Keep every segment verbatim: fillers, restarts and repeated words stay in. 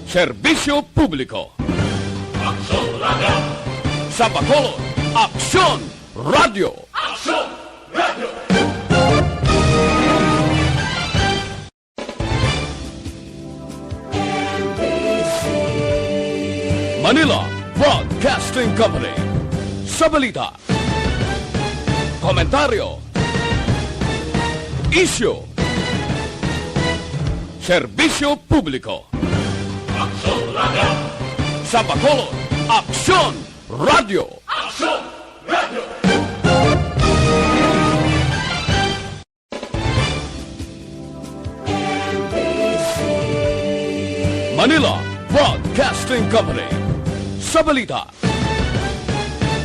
Serbisyo publiko. Aksyon Radio. Sa Bacolod, Aksyon Radio. Aksyon Radio. Manila Broadcasting Company. Sa balita, komentaryo, isyu, serbisyo publiko. Aksyon Radio. Sa Bacolod, Aksyon Radio. Aksyon Radio. Manila Broadcasting Company. Sa balita,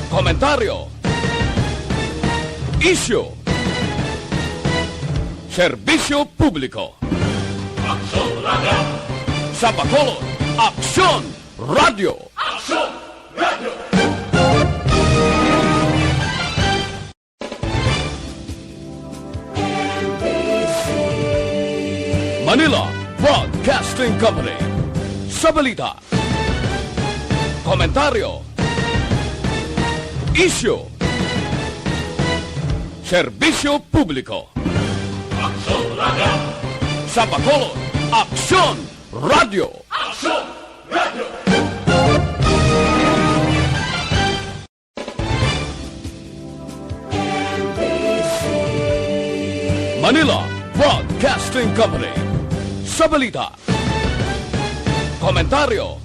komentaryo, isyu, serbisyo publiko. Aksyon Radio. Sa Bacolod, Aksyon Radio. Aksyon Radio. Manila Broadcasting Company. Sa balita, komentaryo, isyu, serbisyo publiko. Aksyon Radio. Sa Bacolod, Aksyon Radio. Aksyon Radio. Manila Broadcasting Company. Sa balita, komentaryo,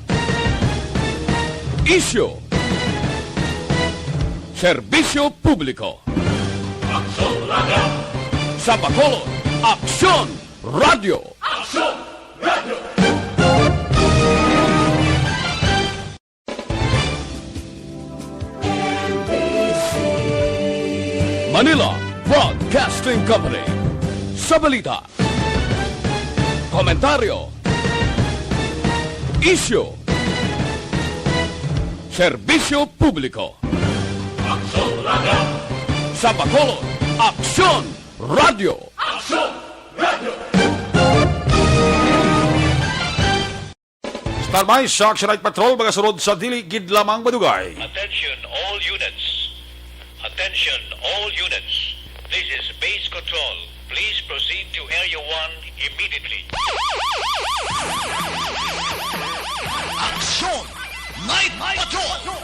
isyu, serbisyo publiko. Aksyon Radio. Sa Bacolod, Aksyon Radio. Aksyon Radio. Manila Broadcasting Company. Sa balita, komentaryo, isyu, serbisyo publiko. Aksyon Radio. Sa Bacolod, Aksyon Radio. Aksyon Radio. Standby sa Action Night Patrol, mga sunod sa dili gid lamang madugay. Attention all units. Attention all units. This is Base Control. Please proceed to Area one immediately. Action Night Patrol!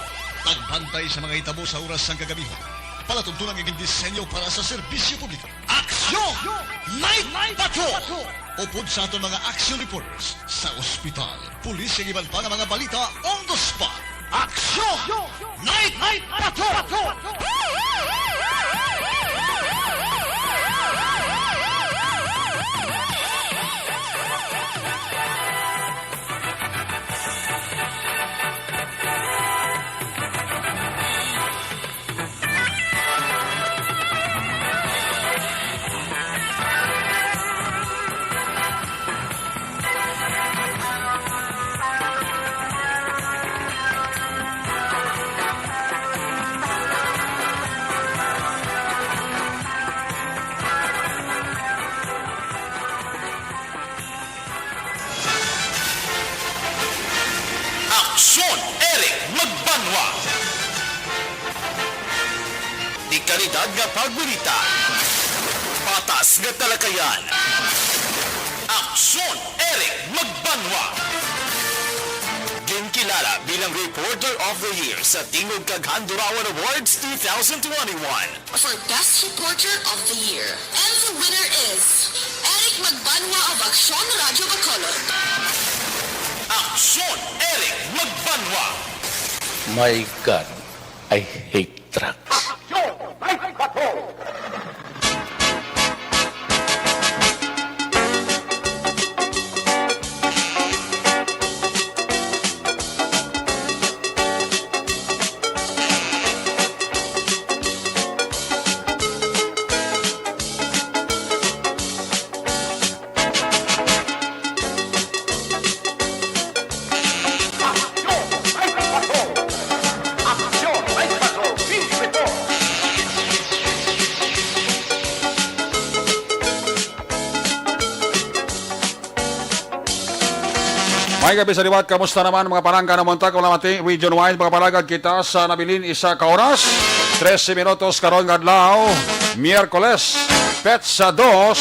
Pagbantay sa mga hitabo sa oras sang kagabihan. Palatuntunan nga gindisenyo para sa serbisyo publiko. Aksyon! Night Patrol! Upod sa aton mga action reporters sa ospital, pulis, kag iban pa nga mga balita on the spot. Aksyon! Night Patrol! Aksyon, Eric Magbanwa. Dekalidad nga pagbalita, patas nga talakayan. Aksyon, Eric Magbanwa. Ginkilala bilang Reporter of the Year sa Tingog kag Handurawan Awards two thousand twenty-one. For Best Reporter of the Year. And the winner is Eric Magbanwa of Aksyon Radyo Bacolod. Aksyon, Eric Magbanwa. My God, I hate drugs. Aksyon, Night Patrol. Aksyon Night Patrol! Aksyon Night Patrol! Field Report! Gabi sa liwat, kamusta naman mga palangga ng Montaco Lamati? Region wide, mga palagad kita sa nabilin isa ka oras. Trese minutos karon nga adlaw, Miyerkules, petsa dos,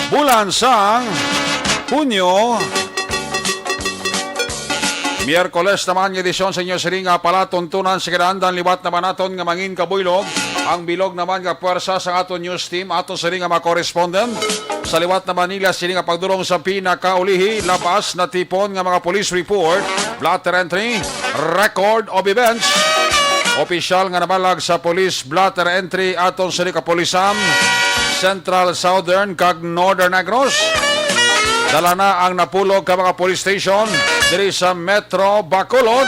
bulan sang Hunyo. Miyerkules naman nga edisyon sa inyo sining nga palatuntunan sa kinahanglan liwat naman naton nga mangin kabuylog. Ang bilog naman nga puwersa sa aton news team, ato sining nga mga correspondent. Sa liwat naman nila sini nga pagdulong sa pinakaulihi, labas na tipon nga mga police report, blotter entry, record of events. Opisyal nga nabalag sa police blotter entry aton sa kapulisan, Central, Southern kag Northern Negros. Dala na ang napulog ka mga police station diri sa Metro Bacolod.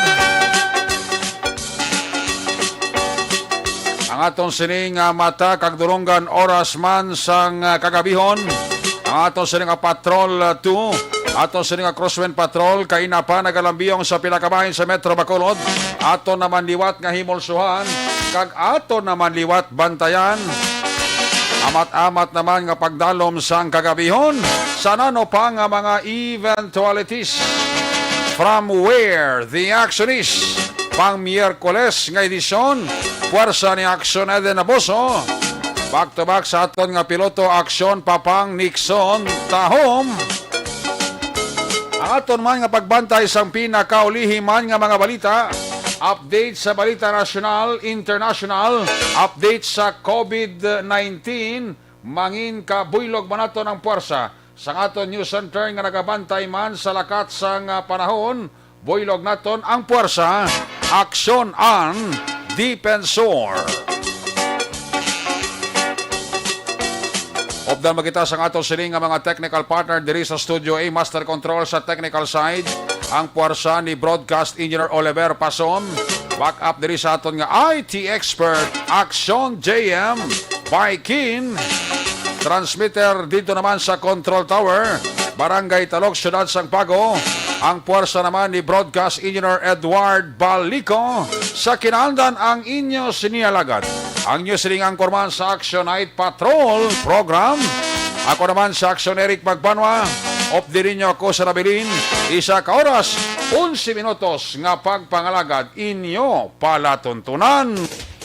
Ang aton sining, ah, mata kag dulonggan oras man sang, ah, kagabihon. Ang aton sining, ah, Patrol, ah, two, aton sining, ah, Crosswind Patrol, kaina pa nagalambiyong sa pila ka bahin sa Metro Bacolod. Aton naman liwat nga himulsuhan, kag aton naman liwat bantayan. Amat-amat naman nga pagdalom sang kagabihon sa nano pa nga mga eventualities. From where the action is, pang Miyerkules nga edisyon, puwersa ni Action Eden Naboso. Back to back sa aton nga piloto, Action Papang Nixon Tahom. Ang aton man nga pagbantay sang pinakaulihi man nga mga balita, update sa balita nasyonal, international, update sa covid nineteen, mangin kabuylog man naton ang puwersa sang aton news center nga nagabantay man sa lakat sang, ah, panahon. Buylog naton ang puwersa, aksyon ang dipensor. Updan makita sang aton sining nga mga technical partner diri sa Studio A, Master Control sa technical side, ang puwersa ni Broadcast Engineer Oliver Pason. Back up diri sa aton nga I T expert, Action J M Baikin. Transmitter dito naman sa Control Tower, Barangay Talok, Siyudad sang Bago. Ang puwersa naman ni Broadcast Engineer Edward Balico sa kinahanglan ang inyo sini alagad. Ang inyo sining anchorman sa Action Night Patrol Program. Ako naman sa Action Eric Magbanwa. Updi ninyo ako sa nabilin, isa ka oras, onse minutos nga pagpangalagad inyo palatuntunan.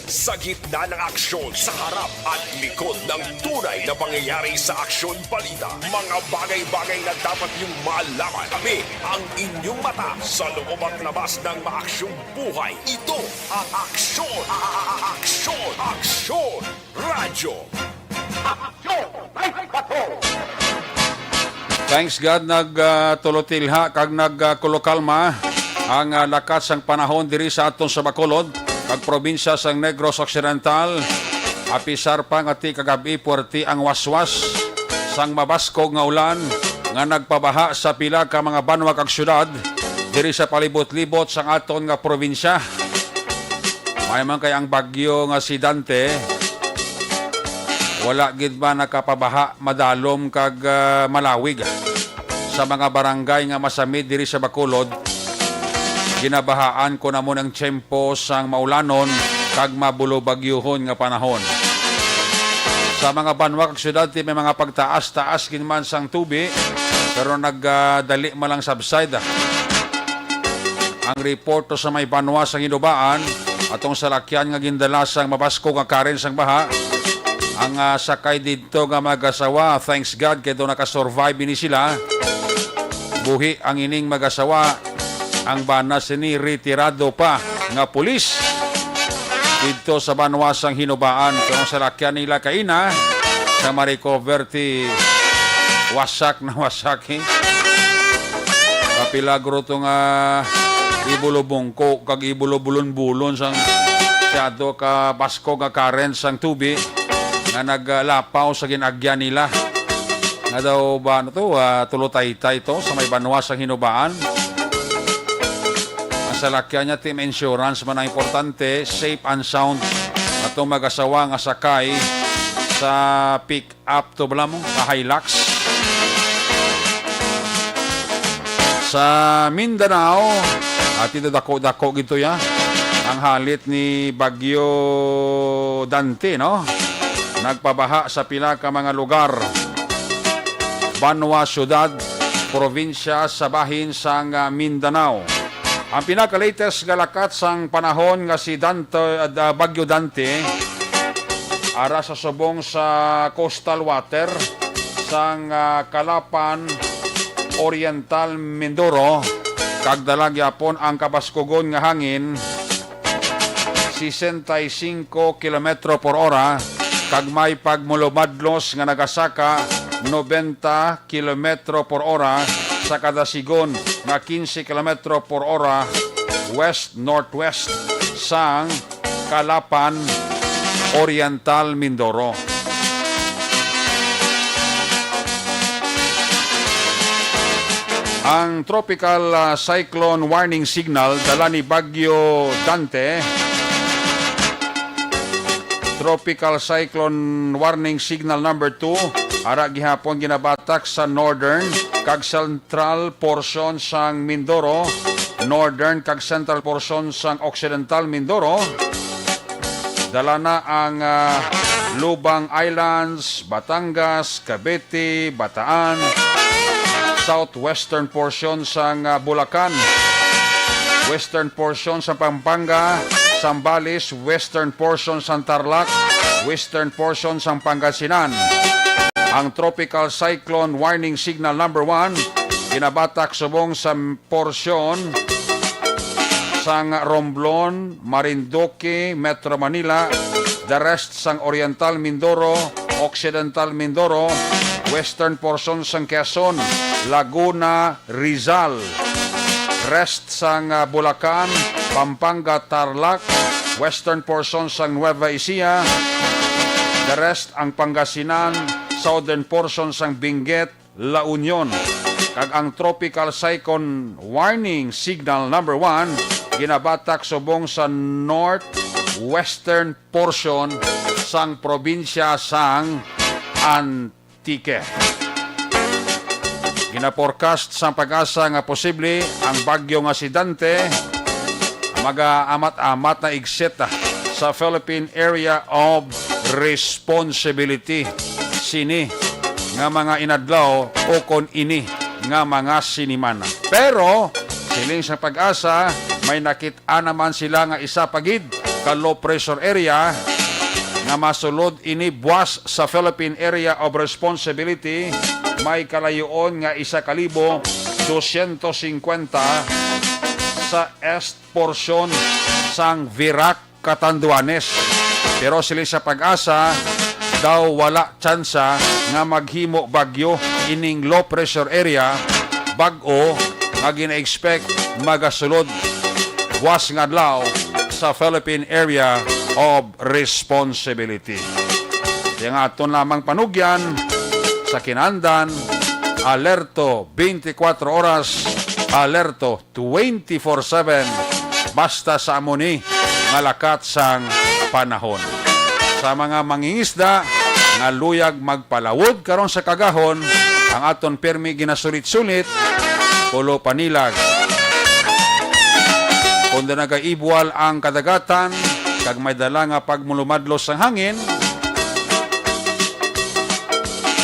Sa gitna ng aksyon, sa harap at likod ng tunay na pangyayari sa Aksyon Balita, mga bagay-bagay na dapat niyong malaman. Kami ang inyong mata sa loob at labas ng maaksyong buhay. Ito ang Aksyon, Aksyon, Aksyon Radyo. Aksyon Night Patrol. Thanks God, nag, ah, tulutilha kag nag, ah, kulukalma ang, ah, lakat sang panahon diri sa aton sa Bacolod kag probinsya sang Negros Occidental. Apisar pa nga ti kagab-i puwerte ang waswas sang mabaskog nga ulan nga nagpabaha sa pila ka mga banwa kag syudad diri sa palibot-libot sang aton nga probinsya. May man kay ang bagyo nga si Dante, wala gid ba nakapabaha madalom kag, ah, malawig sa mga barangay nga masamid diri sa Bacolod. Ginabahaan ko na mo ng tiyempo sang maulanon kag mabulobagyuhon nga panahon. Sa mga banwa kag syudad, ti may mga pagtaas-taas gid man sang tubi, pero nagdali man lang subside, ah. Ang report to sa may banwa sa Hinubaan, atong salakyan nga gindala sang mabaskog nga current sang baha. Ang, ah, sakay didto nga mag-asawa, thanks God, kay do nakasurvive ini sila. Buhi ang ining mag-asawa. Ang bana sini retirado pa nga pulis didto sa banwa sang Hinubaan. Kung salakyan nila kaina, sa ma-recover ti wasak na wasak, eh. Kapilagro to nga ibulubungko kag ibulubulon-bulon sang siyado ka baskog nga current sang tubi nga naglapaw sa gin-agyan nila. Nga daw ba, ano to, ah, tulotaytay to sa may banwa sang Hinubaan. Ang salakyan niya, team insurance man ang importante, safe and sound. Atong mag-asawa nga sakay sa pick up to bala mo, ka Hilux. Sa Mindanao, at ito dako-dako gito ya, ang halit ni Bagyo Dante, no? Nagpabaha sa pila ka mga lugar. Banwa, syudad, probinsya sa bahin sang, ah, Mindanao. Ang pinaka-latest nga lakat sang panahon nga si Dante, ah, Bagyo Dante, ara sa subong sa coastal water sang, ah, Calapan, Oriental Mindoro, kag dala gyapon ang kabaskugon nga hangin, sesenta y cinco kilometro por ora, kag may pagmulumadlos nga nagasaka noventa kilometro por ora sa kada sigon, nga quince kilometro por ora west-northwest sang Calapan, Oriental Mindoro. Ang tropical, ah, cyclone warning signal dala ni Bagyo Dante, Tropical Cyclone Warning Signal number two, ara gihapon ginabatak sa northern kag central portion sang Mindoro, northern kag central portion sang occidental Mindoro. Dala na ang, ah, Lubang Islands, Batangas, Cavite, Bataan, southwestern portion sang, ah, Bulacan, western portion sang Pampanga, Zambales, western portion sang Tarlac, western portion sang Pangasinan. Ang Tropical Cyclone Warning Signal number one ginabatak subong sa porsyon sang Romblon, Marinduque, Metro Manila, the rest sang Oriental Mindoro, Occidental Mindoro, western portion sang Quezon, Laguna, Rizal, rest sang, ah, Bulacan, Pampanga, Tarlac, western portion sang Nueva Ecija, the rest ang Pangasinan, southern portion sang Benguet, La Union, kag ang Tropical Cyclone Warning Signal number one ginabatak subong sa northwestern portion sang probinsya sang Antique. Ginaforecast sang PAGASA nga posible ang bagyo nga si Dante magaamat-amat na exit sa Philippine Area of Responsibility sini nga mga inadlaw o kon ini nga mga sinimana. Pero, siling sa PAGASA, may nakit-an naman sila nga isa pa gid ka low pressure area nga masulod ini buas sa Philippine Area of Responsibility, may kalayoon nga isa ka libo dosyentos singkwenta sa east portion sang Virac, Catanduanes. Pero siling sa PAGASA, daw wala tsansa nga maghimo bagyo ining low pressure area bag-o nga gina-expect magasulod buas nga adlaw sa Philippine Area of Responsibility. Kaya nga aton lamang panugyan sa kinandan, alerto twenty-four oras, alerto twenty-four seven, basta sa amo ni nga lakat sang panahon. Sa mga mangingisda nga luyag magpalawod karon sa kagahon, ang aton pirmi ginasulit-sulit, pulo panilag. Kon nagaibwal ang kadagatan, kag may dala nga pagmulumadlos sang hangin,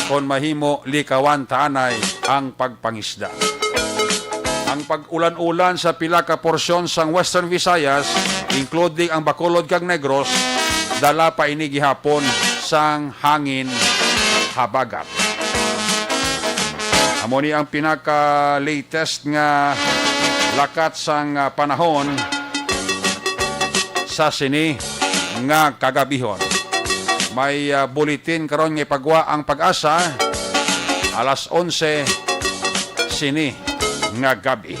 kon mahimo, likawan ta anay ang pagpangisda. Ang pag-ulan-ulan sa pila ka porsyon sang Western Visayas, including ang Bacolod kag Negros, dala pa ini gihapon sang hangin habagat. Amo ni ang pinaka-latest nga lakat sang, ah, panahon sa sini nga kagabihon. May, ah, bulletin karon nga ipagwa ang PAGASA alas onse sini nga gab-i.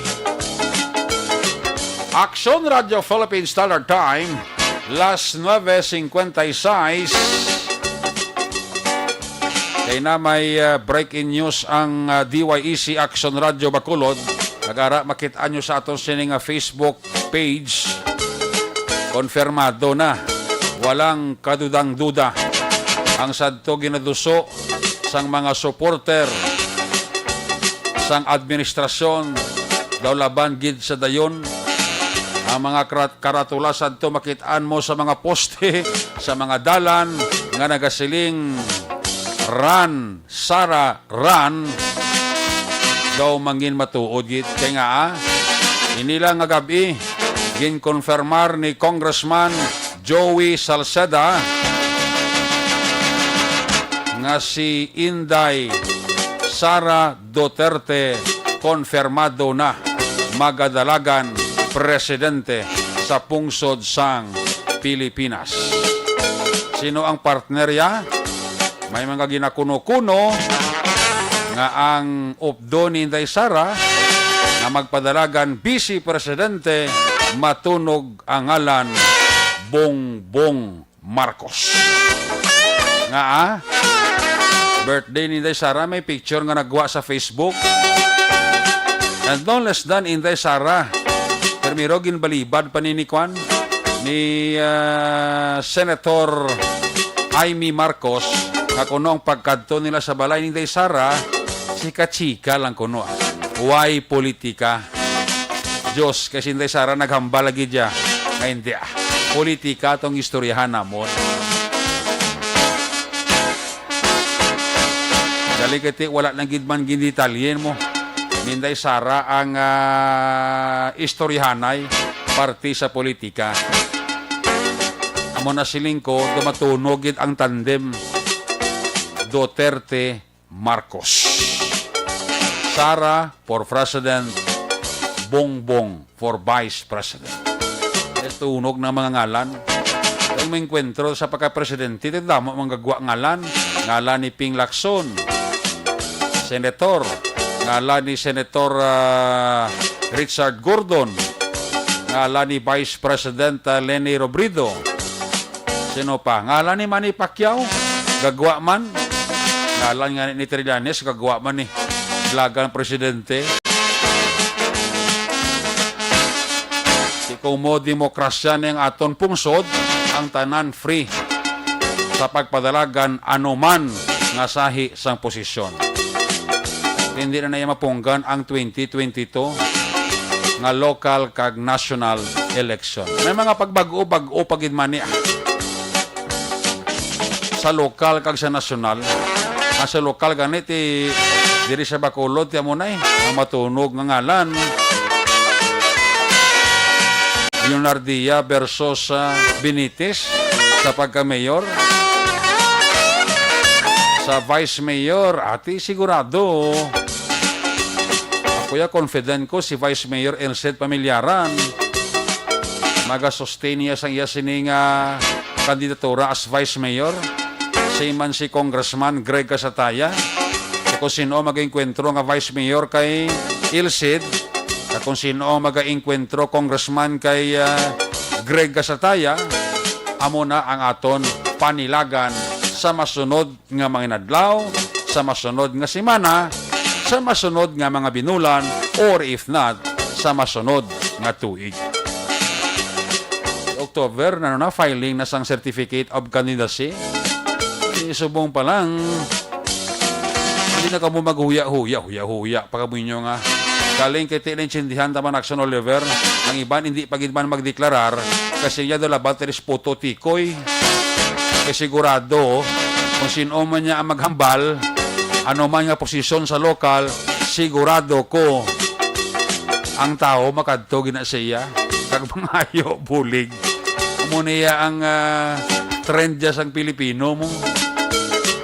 Aksyon Radyo Philippine Standard Time, las nuebe cincuenta y seis. Kay na may, ah, breaking news ang, ah, D Y E C Aksyon Radyo Bacolod. Nagara makit-an nyo sa aton sini nga Facebook page. Konfirmado na. Walang kadudang-duda. Ang sadto ginaduso sang mga supporter sang administrasyon daw laban gid sa dayon. Ang mga krat-, karatula sadto makit-an mo sa mga poste, sa mga dalan nga nagasiling, "Run, Sara, run." daw mangin matuod gid. Kay nga, ah, inila nga gab-i, ginkonfirmar ni Congressman Joey Salceda nga si Inday Sara Duterte konfirmado na magadalagan presidente sa pungsod sang Pilipinas. Sino ang partner ya? May mga ginakuno-kuno nga ang updo ni Inday Sara nga magpadalagan vice presidente, matunog ang ngalan Bongbong Marcos. Nga, ah, birthday ni Inday Sara, may picture nga nagwa sa Facebook. And no less than Inday Sara, primero ginbalibad pa ni, ni kwan, ni, ah, Senator Imee Marcos, nga kuno ang pagkadto nila sa balay ni Inday Sara, chika-chika lang kuno, ah. Why politika? Diyos, kay si Inday Sara naghambal lagi dya nga hindi, ah. Politika tong istoryahan namon. Dali kay ti, wala na gid man gindetalye mo ni Inday Sara ang, ah, istoryahanay parte sa politika. Amo na siling ko, dumatunog gid ang tandem Duterte Marcos. Sara for President, Bongbong for Vice President. Yes, tunog ng mga ngalan. Kung mengkwentro sa pagka-presidente, ti damo mga gagwa ngalan. Ngalan ni Ping Lacson, Senator. Ngalan ni Senator, ah, Richard Gordon. Ngalan ni Vice President, ah, Leni Robredo. Sino pa? Ngalan ni Manny Pacquiao, gagwa man. Ngalan nga ni Trillanes, gagwa man ni Lagang Presidente. Di ko mo demokrasya ni ang aton pungsod, ang tanan free sa pagpadalagan anuman nga sahi sang posisyon. Hindi na naya mapunggan ang twenty twenty-two nga local kag national election. May mga pagbag-o-bag-o pa gid man ni, ah, sa lokal kag sa nasyonal. Ah, sa lokal gani ti diri sa Bacolod, ti amo na, eh, ang matunog nga ngalan, Leonardia versus, ah, Benitez sa pagka-mayor. Sa vice mayor, ati sigurado. Ako ya, confident ko si Vice Mayor Elced Pamilyaran. Maga-sustain niya sang iya sini nga kandidatura as Vice Mayor. Same man si Congressman Greg Casataya. So, kung sino mag-enkwentro nga Vice Mayor kay Elced, at kung sino ang mag-enkwentro Congressman kay, ah, Greg Casataya, amo na ang aton panilagan sa masunod nga mga inadlaw, sa masunod nga semana, sa masunod nga mga binulan, or if not, sa masunod nga tuig. October, na, na filing na sang certificate of candidacy. Eh, subong pa lang, hindi na kamo maghuya-huya, huya-huya pa kamo inyo nga. Galing kay Tiling Chindihan, Taman Action Oliver, ang iban hindi pa gid man magdeklarar, kasi yado labat ris puto tikoy. Kay sigurado, kung sino man niya ang maghambal, ano man nga posisyon sa lokal, sigurado ko ang tao makadto gina sa iya. Kag mangayo bulig. Amo niya ang, ah, trend dya sang Pilipino mo.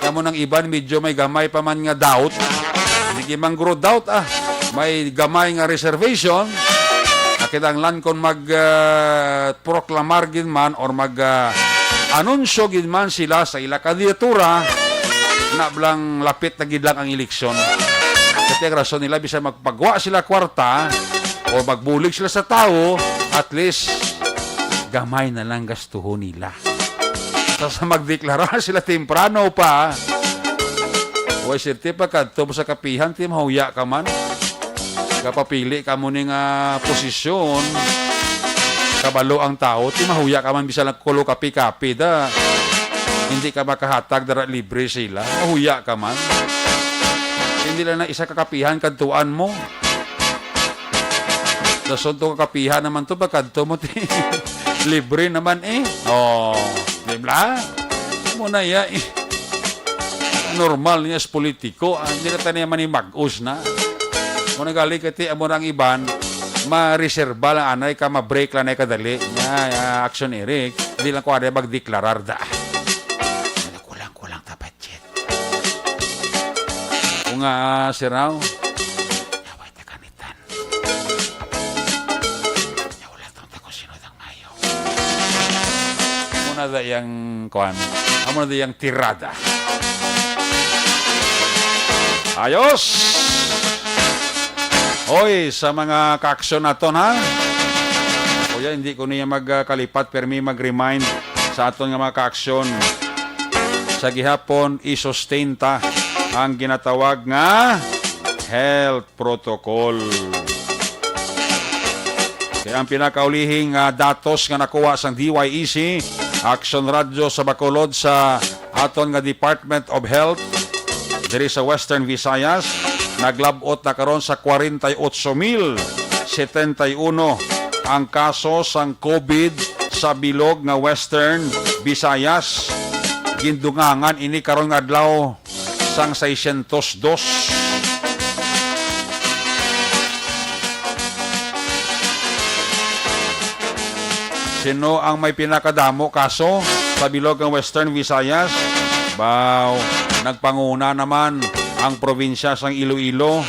Kamo nang iban, medyo may gamay pa man nga doubt. Hindi man guro doubt, ah. May gamay nga reservation. Nakita ang lan kon mag, ah, proklamar gid man or mag, ah, anunsyo gid man sila sa ila kandidatura, na blang lapit na gid lang ang eleksyon. Kasi ang rason nila, bisan magpagwa sila kwarta o magbulig sila sa tao, at least gamay na lang gastuhon nila. Sa, sa magdeklara sila temprano pa, way sirte pa kadto mo sa kapihan, ti mahuya ka man. Kapapili ka mo ni nga posisyon, kabalo ang tao, ti mahuya ka man, bisan lang kulo kape-kape da. Hindi ka makahatag dara libre sila. Mahuya ka man. Hindi lang na isa ka kapihan kadtuan mo. Dason to kakapihan naman to, pagkadto mo, ti, libre naman eh. Oh, di ba? Mo na ya, eh. Normal niya sa politiko, ah, hindi na tayo manimag-os na. Mo na gali kay ti amo ra ang iban, ma-reserba lang anay ka, ma-break lang anay kadali. Nga, ah, Action Eric, di lang ko anay magdeklarar da. Kulang-kulang ta budget. Kung nga, ah, siraw, yaway ta kanitan. Yaway lang ta kung sino tang mayo. Amo na da yang kuan. Amo na da yang tirada. Ayos! Oy, sa mga ka-aksyon naton, ha? Kuya, hindi ko niya magkalipat, permi mag-remind sa aton nga mga ka-aksyon. Sa gihapon, i-sustain ta ang ginatawag nga health protocol. Kaya ang pinakaulihing, ah, datos nga nakuha sang D Y E C, Action Radio sa Bacolod, sa aton nga Department of Health diri sa Western Visayas, naglab-ot na karon sa kwarenta y ocho mil setenta y uno ang kaso sang COVID sa bilog nga Western Visayas. Gindugangan ini karon nga adlaw sang seiscientos dos. Sino ang may pinakadamo kaso sa bilog nga Western Visayas? Baw, nagpanguna naman ang probinsya sang Iloilo.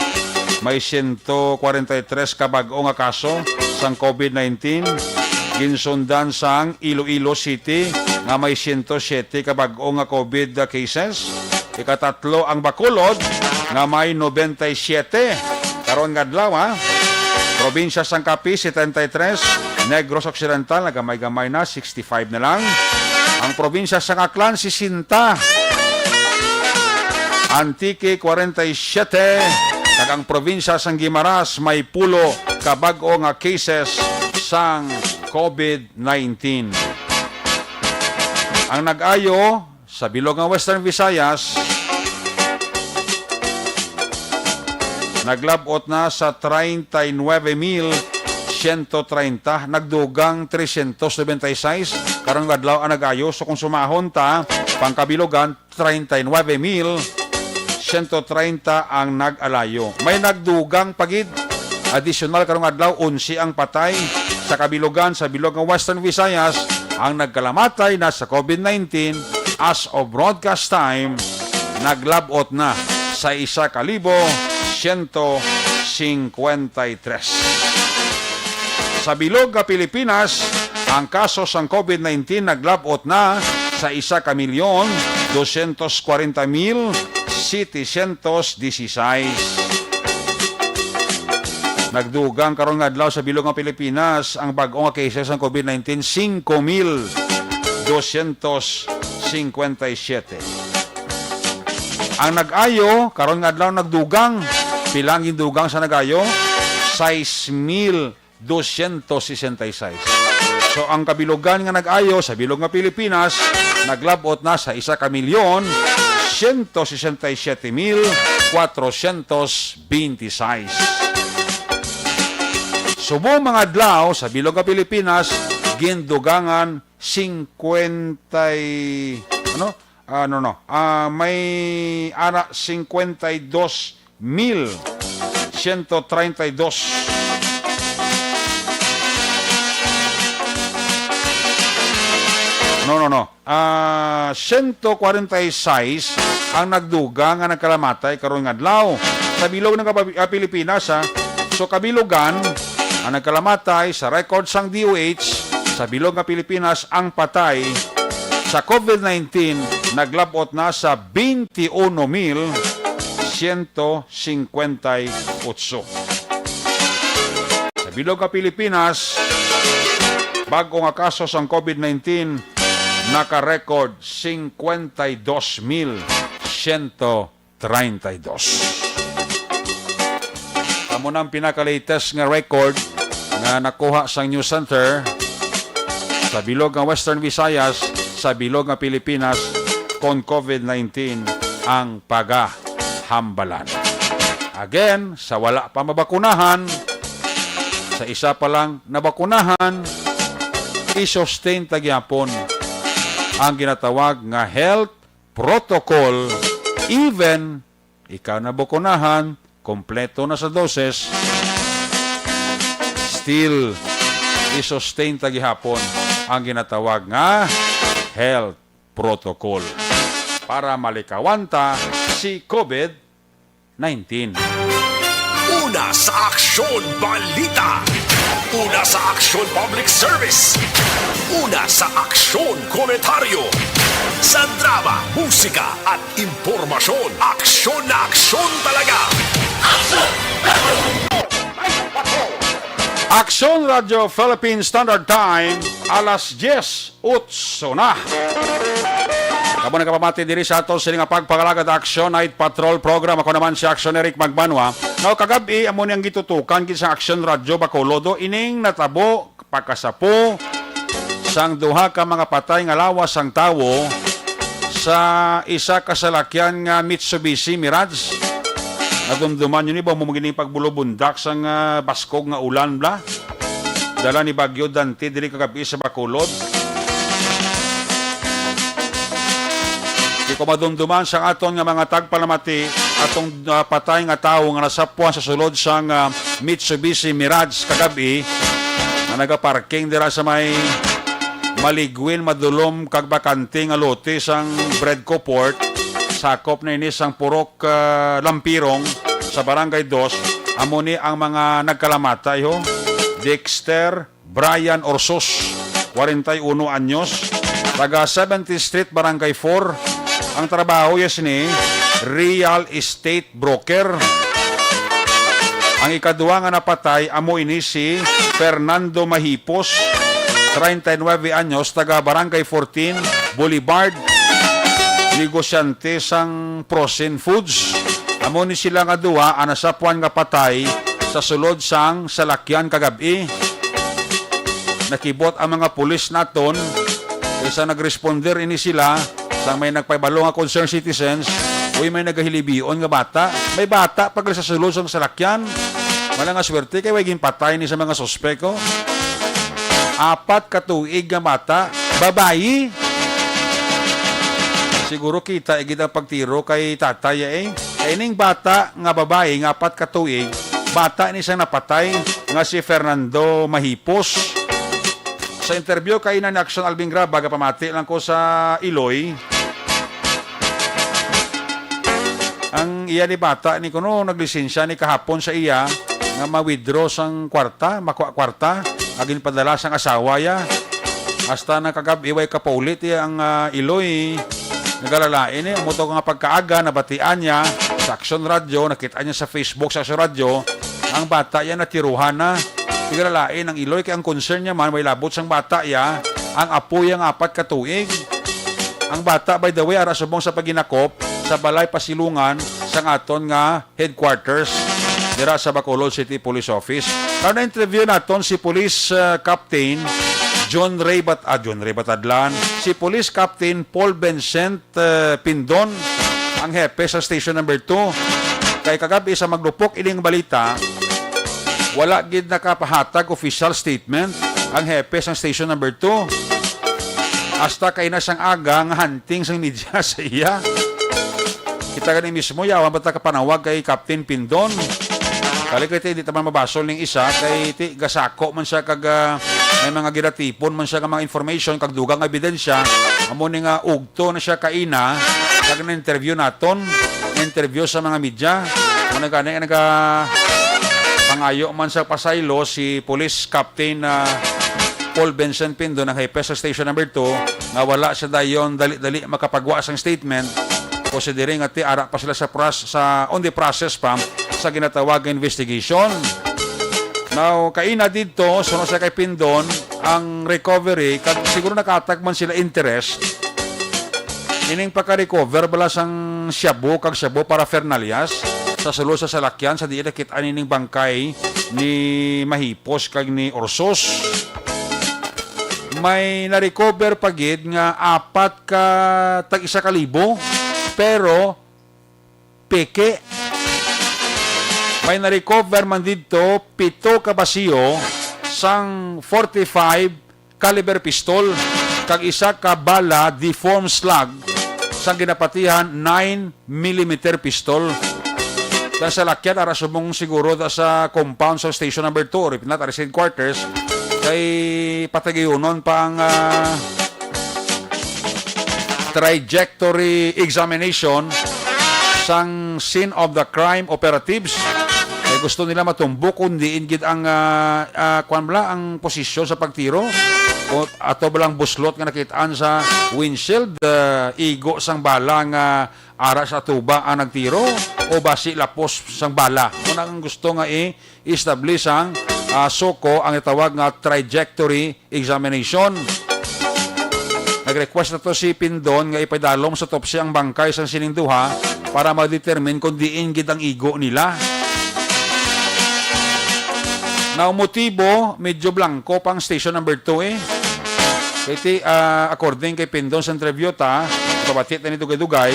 May siyento kwarenta y tres ka bag-o nga kaso sang COVID nineteen. Ginsundan sang Iloilo City nga may siyento siyete ka bag-o nga COVID cases. Ikatatlo ang Bacolod nga may nobenta y siyete karon nga adlaw, ha? Probinsya sang Capiz, setenta y tres, Negros Occidental, nagamay-gamay na, sixty-five na lang. Ang probinsya sang Aklan, sesenta. Antique, kwarenta y siyete. Kag ang probinsya sang Guimaras may pulo ka bag-o nga cases sang COVID nineteen. Ang nag-ayo sa bilog nga Western Visayas, naglab-ot na sa treinta y nueve mil ciento treinta, nagdugang trescientos noventa y seis. Karong adlaw ang nag-ayo. So, kung sumahon ta, pangkabilugan, treinta y nueve mil ciento treinta ang nag-alayo. May nagdugang pa gid. Adisyonal karong adlaw, onse ang patay. Sa kabilugan, sa bilog nga Western Visayas, ang nagkalamatay na sa COVID nineteen as of broadcast time, naglab-ot na sa isa ka libo siyento singkwenta y tres. Sa bilog nga Pilipinas, ang kaso sang COVID nineteen naglab-ot na sa isa ka milyon dosyentos kwarenta mil setecientos disisais. Nagdugang karon nga adlaw sa bilog nga Pilipinas ang bag-o nga cases sang COVID nineteen, singko mil dosyentos singkwenta y siyete. Ang nag-ayo karon nga adlaw nagdugang. Pila ang gindugang sa nag-ayo? Sais mil dosyentos sesenta y sais. So, ang kabilugan nga nag-ayo sa bilog nga Pilipinas naglab-ot na sa isa ka milyon siyento sesenta y siyete mil kwatrosyentos beintisais. Subong mga adlaw sa bilog nga Pilipinas, gindugangan singkwenta y, ano? Ah, no, no. Ah, may ara singkwenta y dos mil siyento treinta y dos. No, no, no. Ah, siyento kwarenta y seis ang nagdugang nga nagkalamatay karon nga adlaw. Sa bilog nga Pab-, ah, Pilipinas, ha. So, kabilugan ang nagkalamatay sa record sang D O H sa bilog nga Pilipinas, ang patay sa COVID nineteen naglab-ot na sa twenty-uno mil siyento singkwenta y otso. Sa bilog nga Pilipinas, bag-o nga kaso sang COVID nineteen naka-record singkwenta y dos mil siyento treinta y dos. Amo na ang pinaka-latest nga record nga nakuha sang News Center sa bilog nga Western Visayas, sa bilog nga Pilipinas, kon COVID nineteen ang pagahambalan. Again, sa wala pa mabakunahan, sa isa pa lang nabakunahan, i-sustain ta gyapon ang ginatawag nga health protocol, even ikaw nabakunahan, kompleto na sa doses, still i-sustain ta gihapon ang ginatawag nga health protocol para malikawan ta si COVID nineteen. Una sa Aksyon Balita. Una sa Aksyon Public Service. Una sa Aksyon Komentaryo. Sa drama, musika at impormasyon, aksyon na aksyon talaga. Aksyon Radio Philippine Standard Time, alas diyes, utso na. Kamo nagapamati diri sa ato sini nga pagpangalagad Aksyon Night Patrol Program. Ako naman si Aksyon Eric Magbanwa. Now, kagabi, amo ni ang gitutukan gid sa Aksyon Radio Bacolod, o ining natabo pagkasapo sang duha ka mga patay nga lawas sang tawo sa isa ka salakyan nga Mitsubishi Mirage. Nadumduman niyo ni ba mo gining pagbulubundak sang ah, baskog nga ulan bla? Dala ni Bagyo Dante diri kagabi sa Bacolod. Di ko madumduman sang aton nga mga tagpalamati atong ah, patay nga tawo nga nasapuan sa sulod sang ah, Mitsubishi Mirage kagabi nga nagaparking dira sa may Maligwin, Madulom kag bakante nga lote sang Bredco Port. Sakop na ini sang Purok ah, Lampirong sa Barangay Dos. Amo ni ang mga nagkalamata, iho. Dexter Brian Orsos, kwarenta y uno anyos, taga seventieth Street, Barangay four. Ang trabaho, yes ni, real estate broker. Ang ikaduha nga napatay amo ini si Fernando Mahipos, treinta y nueve anyos, taga Barangay fourteen Boulevard, negosyante sang frozen foods. Amo ni sila nga duha ang nasapuan nga patay sa sulod sang salakyan kagab-i. Nakibot ang mga pulis naton, kay sa nagresponder ini sila, sang may nagpahibalo nga concerned citizens, uy, may nagahilibion nga bata. May bata pa gali sa sulod sang salakyan. Wala nga swerte kay way ginpatay ni sa mga suspek, oh. Apat ka tuig nga bata, babayi. Siguro kita igid ang pagtiro kay tatay, eh. Kay ining bata nga babayi nga apat ka tuig, bata ni sang napatay nga si Fernando Mahipos. Sa interview kay ina ni Action Alvin Graba, gapamati lang ko sa Iloy. Ang iya ni bata ni kuno naglisensya ni kahapon sa iya nga ma-withdraw sang kwarta, makuha kwarta, nga ginpadala sang asawa ya. Hasta na kagab-i way kapauli ti ang ah, Iloy. Nagalalain eh, amo to nga pagkaaga, nabatian niya sa Action Radio, nakita niya sa Facebook sa Action Radio, ang bata yan natiruhan na. Nagalalain ang Iloy, kay ang concern niya man, may labot sang bata ya, ang apo ya nga apat ka tuig. Ang bata, by the way, ara subong sa paginakop sa balay pasilungan sang aton nga headquarters dira sa Bacolod City Police Office. Karon na-interview naton si Police uh, Captain John Ray Bat ah, John Ray Batadlan, si Police Captain Paul Vincent uh, Pindon, ang hepe sa Station Number two. Kay kagabi sa maglupok ining balita, wala gid nakapahatag official statement ang hepe sa Station Number two. Hasta kay na sang aga nga hunting sang media sa iya. Kita gani mismo, yawan ba ta kapanawag kay Captain Pindon? Kali kay ti, di ta man mabasol ning isa, kay ti, gasako man siya kag ah, may mga giratipon man siya nga mga information kag dugang ebidensya. Amo ni nga ugto na siya kaina kag na-interview naton, interview sa mga media. Ano gani naga pangayo man sa pasaylo si Police Captain ah, Paul Vincent Pindon, ang hepe sa Station Number two, nga wala siya dayon dali-dali makapagwa sang statement, considering nga ti ara pa sila sa pras sa on the process pa sa ginatawag nga investigation. Now, kaina didto, suno sa kay Pindon, ang recovery, kag siguro nakahatag man sila interest, ining pagka-recover bala sang shabu kag shabu paraphernalias sa sulod sa salakyan sa diin nakit-an ining bangkay ni Mahipos kag ni Orsos. May na-recover pa gid nga apat ka tag isa ka libo, pero peke. May na-recover man didto pito ka basiyo sang forty-five caliber pistol kag isa ka bala deformed slug sang ginapatihan nine millimeter pistol. Sa salakyan, ara subong siguro ta sa compound sa station number two, or if not, ara sa headquarters, kay patagayunon pa ang, ah, trajectory examination sang scene of the crime operatives. Kay gusto nila matumbo kung diin gid ang, ah, ah, kwan bala, ang posisyon sa pagtiro. O ato ba lang buslot nga nakitaan sa windshield, ah, igo sang bala nga ara sa tuba ang nagtiro o basi lapos sang bala. Mao na ang gusto nga i-establish sang, ah, SOCO ang itawag nga trajectory examination. Nag-request na to si Pindon nga ipadalom sa autopsy ang bangkay sang sining duha para ma-determine kung diin gid ang igo nila. Now, motibo, medyo blanco pa ang station number two eh. Kay ti, ah, according kay Pindon sa interview ta, pabati ta ni dugay-dugay,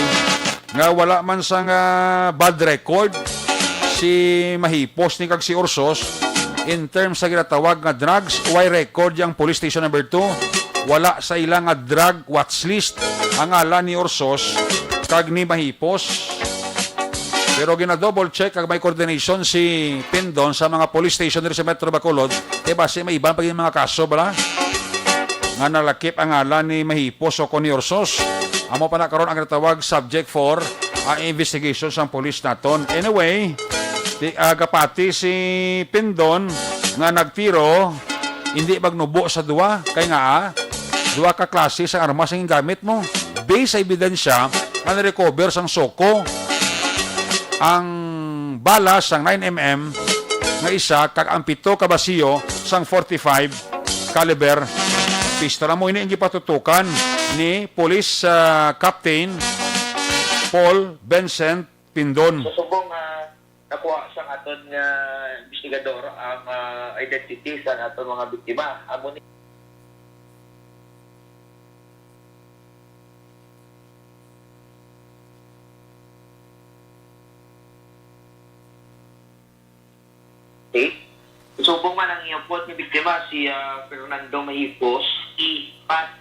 nga wala man sang, ah, bad record si Mahipos ni kag si Orsos in terms sa ginatawag nga drugs. Way record yang police station number two. Wala sa ila nga drug watch list ang ngalan ni Orsos kag ni Mahipos. Pero gina-double check kag may coordination si Pindon sa mga police station diri sa Metro Bacolod, kay basi may iban pa gyud mga kaso bala nga nalakip ang ngalan ni Mahipos o kon ni Orsos. Amo pa na karon ang natawag subject for, ah, investigation sang police naton. Anyway, di, ah, gapati si Pindon nga nagtiro, hindi magnubo sa duwa. Kay nga, ah, duwa ka klase sang armas ang gamit mo. Based sa ebidensya nga na-recover sang SOCO, ang bala sang nine M M nga isa kag ang pito ka basiyo sang forty-five caliber pistol. Amo ini ang gipatutukan ni Police, ah, Captain Paul Vincent Pindon. Sa subong nga nakuha sang aton nga investigador ang, ah, identity sa aton mga biktima. Amo ni Okay. Subong man ang iyang puot nga biktima, si, ah, Fernando Mahipos, si Pat,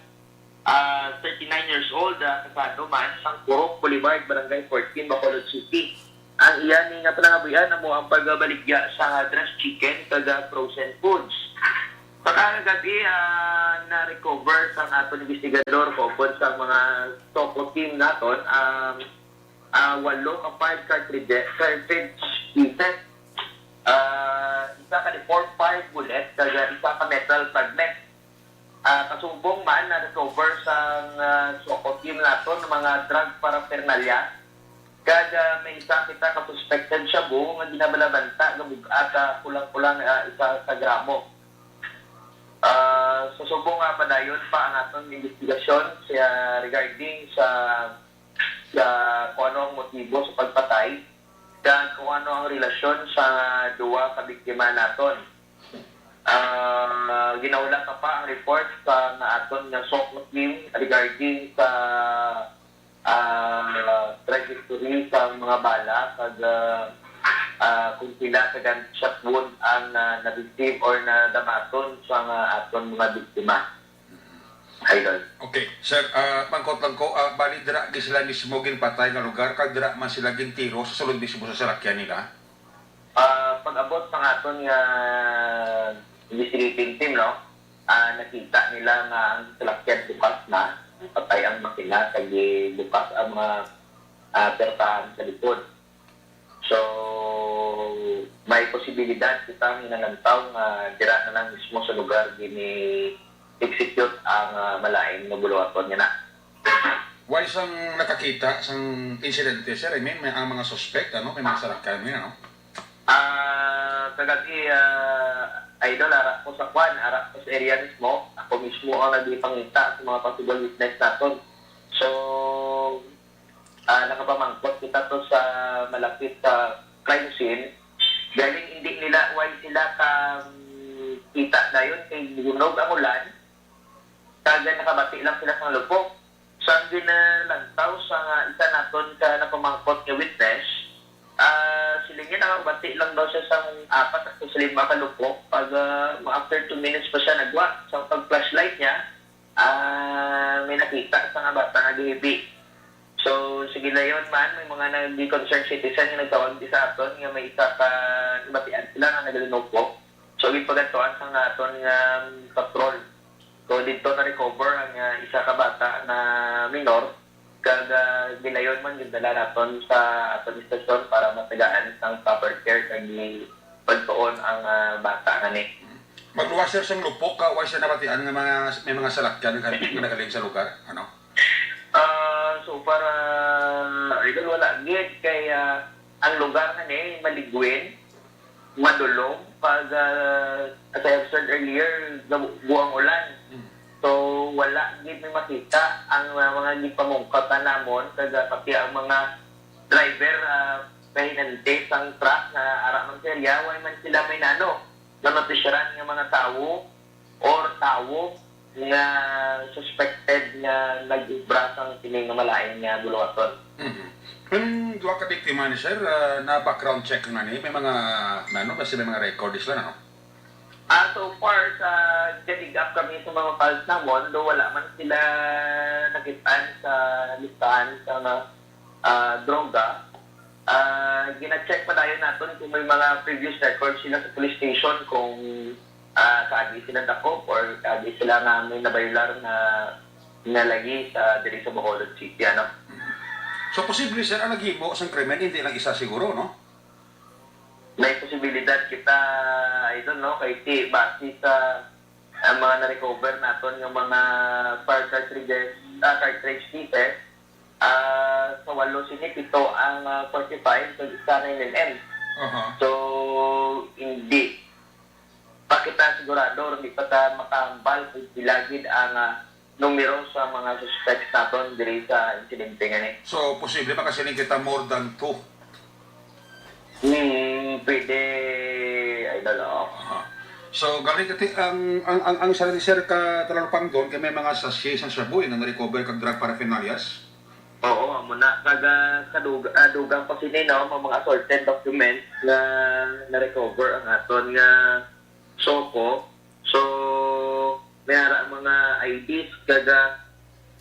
ah, thirty-nine years old, ah, kasado man, sang Purok Boulevard, Barangay fourteen, Bacolod City. Ang iya ni nga panangabuhian amo ang pagbaligya sa dressed chicken kag, ah, frozen foods. Sa kagab-i, ah, na-recover sang aton investigador kaupod sa mga SOCO team naton, um, ah, walo ka five cartridge, cartridge cases, ah, isa ka di four five bullet, kag, ah, isa ka metal fragment. Ah, kasubong man, na-recover sang, ah, SOCO team naton mga drug paraphernalia. Kag, ah, may isa kita ka suspected shabu nga ginabalabanta nga bug-at, ah, kulang-kulang, ah, isa ka gramo. Ah, sa subong nga padayon pa ang aton investigasyon sa regarding sa, sa kung ano ang motibo sa pagpatay kag kung ano ang relasyon sa duwa ka biktima naton. Ah, ginahulata pa ang report sa nga aton nga SOCO team regarding sa, ah, trajectory sa mga bala kag, ah, ah, kung pila ka gunshot wound ang, ah, na-receive or nadamaton sa nga aton mga biktima. Idol. Okay, sir, ah, mangkot lang ko, ah, bali dira gi sila mismo ginpatay nga lugar kag dira man sila gintiro sa sulod mismo sa salakyan nila? Ah, pag-abot sa aton nga investigating team, no, ah, nakita nila nga ang salakyan bukas na, patay ang makina, kag bukas ang mga, ah, pertahan sa likod. So, may posibilidad kita nga nanantaw nga dira na lang mismo sa lugar gini-execute ang, ah, malain nga buluhaton nga na. Wala sang nakakita sang insidente, sir? I mean, may, ang mga suspect, ano? May mga salakyan, may ano? Ah, kagab-i, ah, idol, ara ko sa kwan, ara ko sa area mismo. Ako mismo ang nagipangita sa mga possible witness naton. So, ah, nakapamangkot kita to sa malapit sa crime scene. Galing hindi nila, why sila ka, mm, kita dayon kay bunog ang ulan. Kag nakabati lang sila sang lupok. Sa ginalantaw sa nga isa naton ka napamangkot nga witness, ah, siling niya nakabati lang daw siya sang apat hasta sa lima ka lupok. Pag, ah, mga after two minutes pa siya nagwa sa pag-flashlight niya, ah, may nakita sa nga bata nga gihibi. So, sige dayon man, may mga nag-concerned citizen nga nagtawag di sa aton nga may isa ka nabatian sila nga nagalinupok. So, ginpagadtuan sang aton nga patrol. So, didto na-recover ang, ah, isa ka bata na minor, kag, ah, gilayon man, gindala naton sa aton istasyon para matagaan sang proper care kag i-, pagtuon ang, ah, bata ngani. Magluwas, sir, sang lupok, ka, way siya nabatian nga mga, may mga salakyan nga, nga nagaling sa lugar, ano? Ah, so far, ah, idol, wala gid kay, ah, ang lugar ngani maligwin, madulom, pag, ah, as I have said earlier, gabu-, buang ulan. Mm. So, wala gid may makita ang, ah, mga ginpamungkatan namon, kag, ah, pati ang mga driver, ah, kahinante sang truck nga ara man sa area, way man sila may nano, nanotisyaran nga mga tawo or tawo nga suspected nga nag-obra sang kini nga malain nga buluhaton. Mhm. Ang duha ka biktima ni sir, ah, na-background check na ni, may mga, ano, basi may mga record sila, no? Ah, so far, sa gadig-up kami sa mga files namon, do wala man sila nakit-an sa listahan sa mga, ah, droga, ah, gina-check pa dayon naton kung may mga previous records sila sa police station, kung, ah, kaagi sila dakop or kaagi sila nga may nabayular nga, nga lagi sa, diri sa Bacolod City, ano. So, posible, sir, ang naghimo sang krimen, hindi lang isa siguro, no? May posibilidad kita, idol, no? Kay si, base sa, ang mga na-recover naton nga mga fire cartridges, ah, cartridge cases, ah, sa walo sini, pito ang, ah, forty-five, kag isa nine M M. Aha. So, hindi pa kita sigurado, hindi pa ta makahambal kung pila gid ang, ah, numero sa mga suspects naton diri sa insidente ngani. So, posible makasiling kita more than two? Hmm, pwede, idol, oo. Aha. So, gali kati ang, ang, ang, ang sa ni Sir ka Talalupangdon kay may mga sachet sang shabu nga na-recover kag drug paraphernalias? Oo, amo na. Kag, ah, kadug-, ah, dugang pa sini, no, mga, mga assorted documents nga na-recover ang aton nga SOCO. So, may ara ang mga I Ds, kag, ah,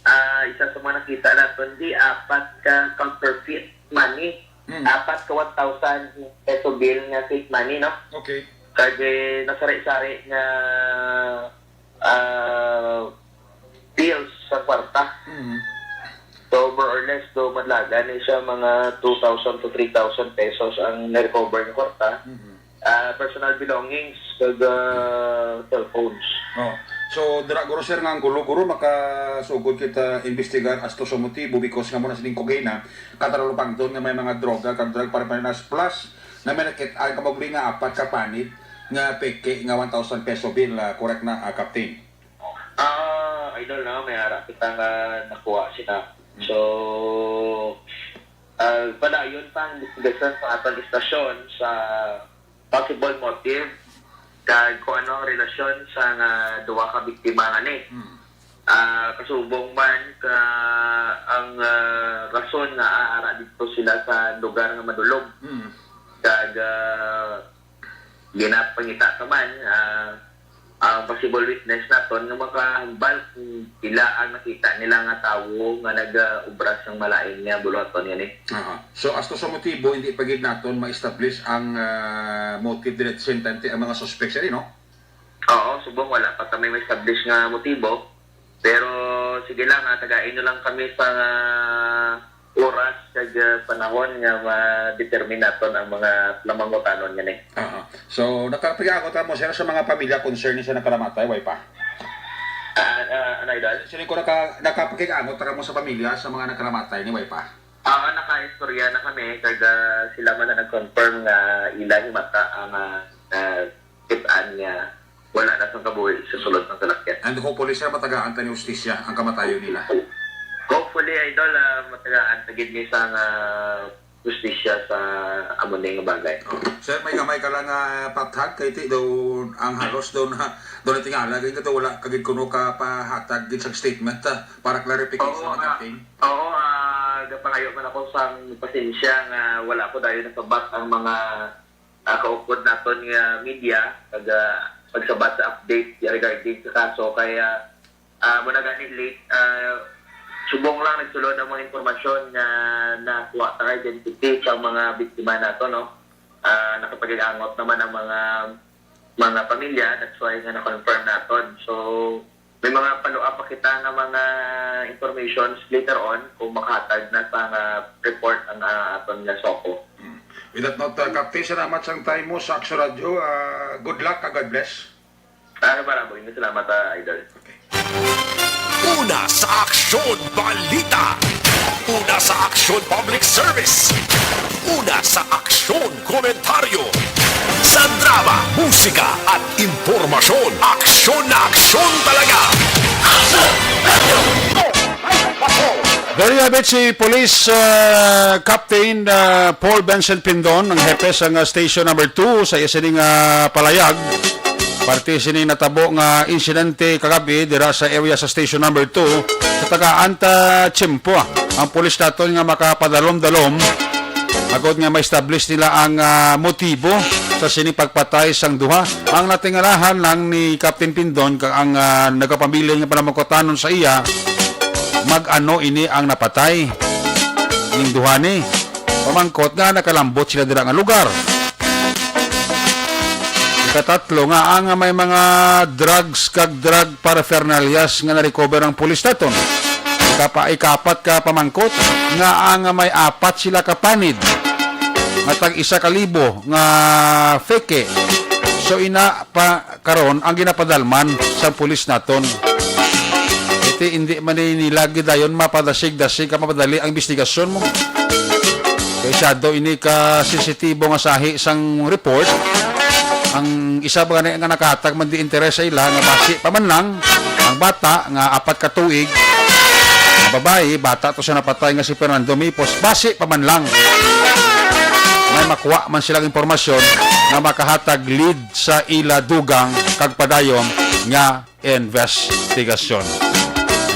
ah, isa sa mga nakita naton, di apat ka counterfeit money. Mm. Apat ka one thousand peso bill nga fake money, no? Okay. Kag, eh, nasari-sari nga, ah, bills sa kwarta. Mm. So, more or less, do madlagan ni siya mga two thousand to three thousand pesos ang na-recover nga kwarta. Mm. Ah, personal belongings, kag, ah, cellphones. Oh. So, dira guro, sir, nga ang gulo, guro, makasugod kita investigar as to sa motibo because nga mo na sining kugina, kataralupangton nga may mga droga, kag drug paraphernalia plus na may nakit-an ka mabuling nga apat ka panit nga peke nga one thousand peso bill, ah, correct na, ah, Captain? Ah, idol, no, may ara kita nga nakuha sila. Hmm. So, ah, padayon pa ang investigasyon sa aton istasyon sa possible motive kag kung ano ang relasyon sa nga duha ka biktima ngani. Hmm. Ah, kasubong man ka ang, ah, rason nga aara didto sila sa lugar nga madulom. Hmm. Kag, ah, ginapangita ka man, ah, ang possible witness naton nga makahambal kung ila ang nakita nila nga tawo nga nag-obra sang malain nga buluhaton ngani. Aha. So, as to sa motibo, hindi pa gid naton ma-establish ang, ah, motive diri at same time ti ang mga suspects ani, no? Oo, subong wala pa kami ma-establish nga motibo. Pero sige lang, ah, tagai nyo lang kami sa, ah, oras kag, ah, panahon nga ma-determine naton ang mga, mga pangutanon ngani. Aha. So, nakapag-angot ka mo, sir, sa mga pamilya concern sa nakaramatay, way pa? Ah, ah, ano, idol? Sir, ko naka-, nakapag-angot ka mo sa pamilya sa mga nakaramatay ni, way pa? Ah, naka-istorya na kami, kag, ah, sila man na nag-confirm nga ila himata ang, ah, ah, kit-an nga wala na sang kabuhi sa sulod sang salakyan. And hopefully, sir, matagaan ta ni hustisya ang kamatayon nila. Hopefully, idol, ah, matagaan ta gid ni sang, ah, hustisya sa amo ni nga bagay. Oh. Sir, may gamay ka lang nga pathag kay ti daw ang halos daw na, daw natingala gid ka daw wala ka gid kuno ka pahatag gid sa statement, ah, para clarification. Oo, na ah, kapin. Oo, ah, gapangayo man ako sang pasensya nga wala ko dayon nasabat ang mga ah, kaupod naton nga media, kag, ah, pagsabat sa update regarding sa kaso. Kaya, ah, muna gani late, ah, subong lang nagsulod ang mga impormasyon nga nakuha sa identity sa mga biktima nato, no? Ah, nakapag-angot naman ang mga, mga pamilya, that's why nga na-confirm naton. So, may mga follow-up pa kita nga mga informations later on kung makahatag na sa nga report ang, ah, aton nga SOCO. Mm. With that note, uh, Captain, salamat sang time mo sa Action Radio. Uh, good luck and God bless. Ano ba, Rambo? Salamat, ah, Idol. Okay. Una sa Aksyon Balita. Una sa Aksyon Public Service. Una sa Aksyon Komentaryo. Sa drama, musika, at impormasyon, aksyon na aksyon talaga. Aksyon! There you have it, si Police, uh, Captain, uh, Paul Vincent Pindon, ang hepe sang, uh, Station Number Two, sa iya sining, uh, palayag. Parte sini natabo nga insidente kagabi dira sa area sa Station Number Two sa tagaan ta tiyempo, ah, ang pulis naton nga makapadalom-dalom agod nga ma-establish nila ang, ah, motibo sa sini pagpatay sang duha. Ang natingalahan lang ni Captain Pindon kag ang, ah, nagapabilin nga panamangkutanon sa iya, mag-ano ini ang napatay ning duha ni? Pamangkot nga nakalambot sila dira nga lugar. Ikatatlo nga ang may mga drugs kag drug paraphernalias nga na-recover ang pulis naton. Ikapa-, ikapat ka pamangkot nga ang may apat sila ka panid nga tag isa ka libo nga feke. So ina pa karon ang ginapadalman sang pulis naton. Iti hindi man ni nila gidayon mapadasig-dasig ka mapadali ang investigasyon mo. Kay shadow ini ka sensitibo nga sahi sang report. Ang isa ba gani nga nakahatag man di interes sa ila nga basi pa man lang ang bata nga apat ka tuig nga babayi, bata to sa napatay nga si Fernando Mipos, basi pa man lang may makuha man silang impormasyon nga makahatag lead sa ila dugang kag padayon nga investigasyon.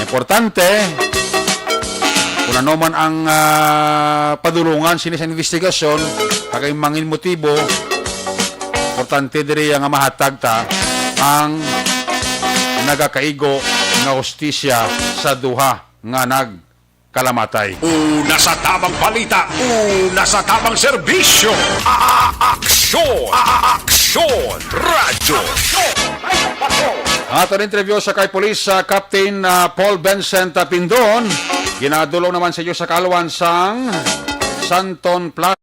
Importante, kung ano man ang, ah, padulungan sini sa investigasyon, kag ang mangin motibo, importante diri nga mahatag ta ang nagakaigo nga hustisya sa duha nga nag kalamatay. Una sa tamang balita, una sa tamang serbisyo. A-, a-, aksyon, a-, a-, aksyon, radyo. Ang aton interview sa kay Police, ah, Captain, ah, Paul Vincent, ah, Pindon, ginadulong naman sa inyo sa kaalwan sang Santon Plaza.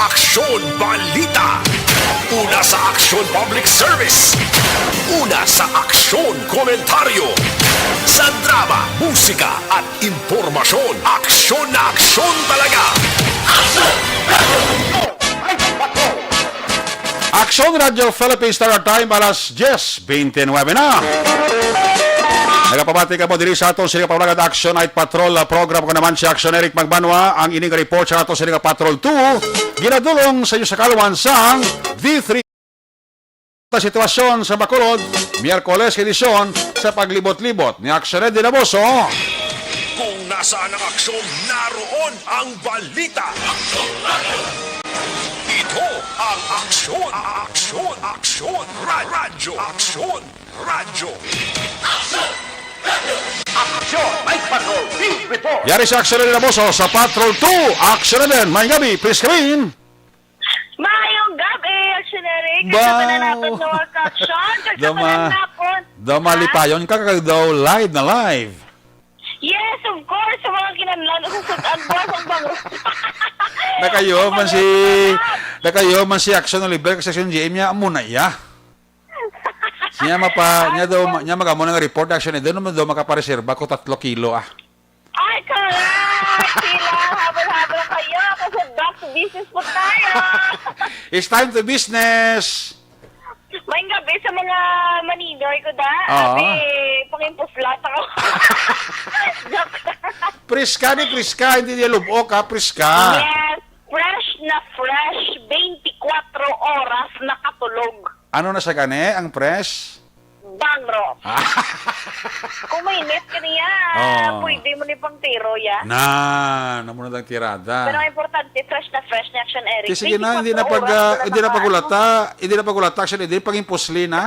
Aksyon Balita. Una sa Aksyon Public Service. Una sa Aksyon Komentaryo. Sa drama, musika at impormasyon. Aksyon na aksyon talaga. Aksyon Radyo Philippine Standard Time, alas diyes bente nuebe na. Nagapamati kamo diri sa aton sini nga pamagad Action Night Patrol, ah, program. Ko naman si Action Eric Magbanwa. Ang ining report sa aton sini nga Patrol two, ginadulong sa inyo sa kaluwan sang V three. Sitwasyon sa Bacolod, Miyerkules edisyon sa paglibot-libot ni Action Ed Dinaboso. Kung nasaan ang aksyon, naroon ang balita. Ito ang Aksyon, Aksyon, Aksyon, Ra- Radyo, Aksyon, Radyo. Action Night Patrol News Report. Yari sa Action Ed Dinaboso sa Patrol two. Action na din. May gabi, please come in. Maayong gabi, Action Eric. Wow. Kagsabanan naton nga mga ka-action. Kagsabanan Dama-, napon. Damalipayon ka, kag daw live na live. Yes, of course. Sa mga kinahanglan, ususot ang buwas ang bangus. Nakayo Ang man si, bangus. Nakayo man si Action Oliver, kag si Action G M niya, amo na iya. Siya mapa, niya daw, niya magamo nga report, Action, eh, daw naman daw makapareserba ko tatlo kilo, ah. Ay, correct! Sila, habol-habol kayo kasi back to business po tayo. It's time to business! Maayong gabi sa mga maninoy ko, da. Oo. Abi, pangimpuslat ako. Joke. Priska ni priska, hindi niya lubok, ha, priska. Yes, fresh na fresh, twenty-four oras nakatulog. Ano na sa gani ang fresh? Bangros. Ah. Kung mainit ka niya, Oo. pwede mo ni pang tiro, ya. Na, namo na lang tirada. Pero ang importante, fresh na fresh ni Action Eric. Kasi sige na, hindi na twenty-four pag, oras ah, na hindi na naka-, pagulata, ano? Hindi na pagulata, Action, hindi pag-impusli na.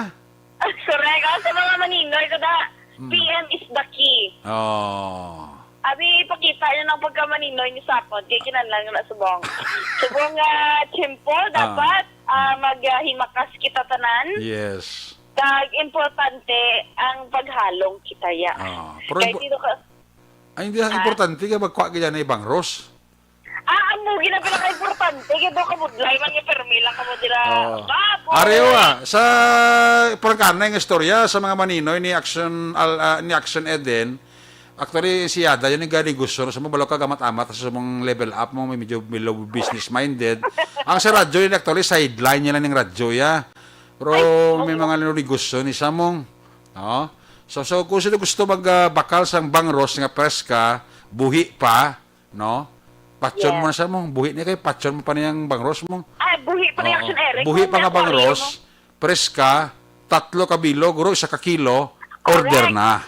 Correct. Ah, sa mga maninoy, kada Mm. P M is the key. Oh. Abi, ipakita niyo ang pagkamaninoy ni Sapon. Kay kinahanglan nga na subong. Subong nga, tiyempo, Ah. dapat, ah, maghimakas kita tanan. Yes. Kag importante ang paghalong kita, ya. Ah, pero Kay impo-, dito ka, ay, hindi, ah, importante kay magkuha ka dyan na ibang rose. Ah, amo, gina pinaka-importante. Kay do ka budlay man nga permi lang ka mo dira. Oo. Babo! Arewa, sa pagkana nga istorya sa mga maninoy ni Action, al-, ah, ni Action Eden, actually, si Yada, yun yung ganegosyo. Sa mga balo ka gamat-amat, sa mga level up mo, may medyo below business-minded. Ang sa radyo, yun actually, sideline niya lang yung radyo, ya. Pero Ay, may oo. mga negosyo ni Samong. No? So, so, kung sino gusto mag, ah, bakal sang bangros nga preska, buhi pa, no? Patyon mo na Yes. sa mong buhi ni kay patyon mo pa niyang bangros mo. Ay, buhi pa ni Oo. Action Eric. Buhi Kung pa nga nako, bangros, ano? Preska, tatlo ka bilog, ro, isa ka kilo, order Correct. na.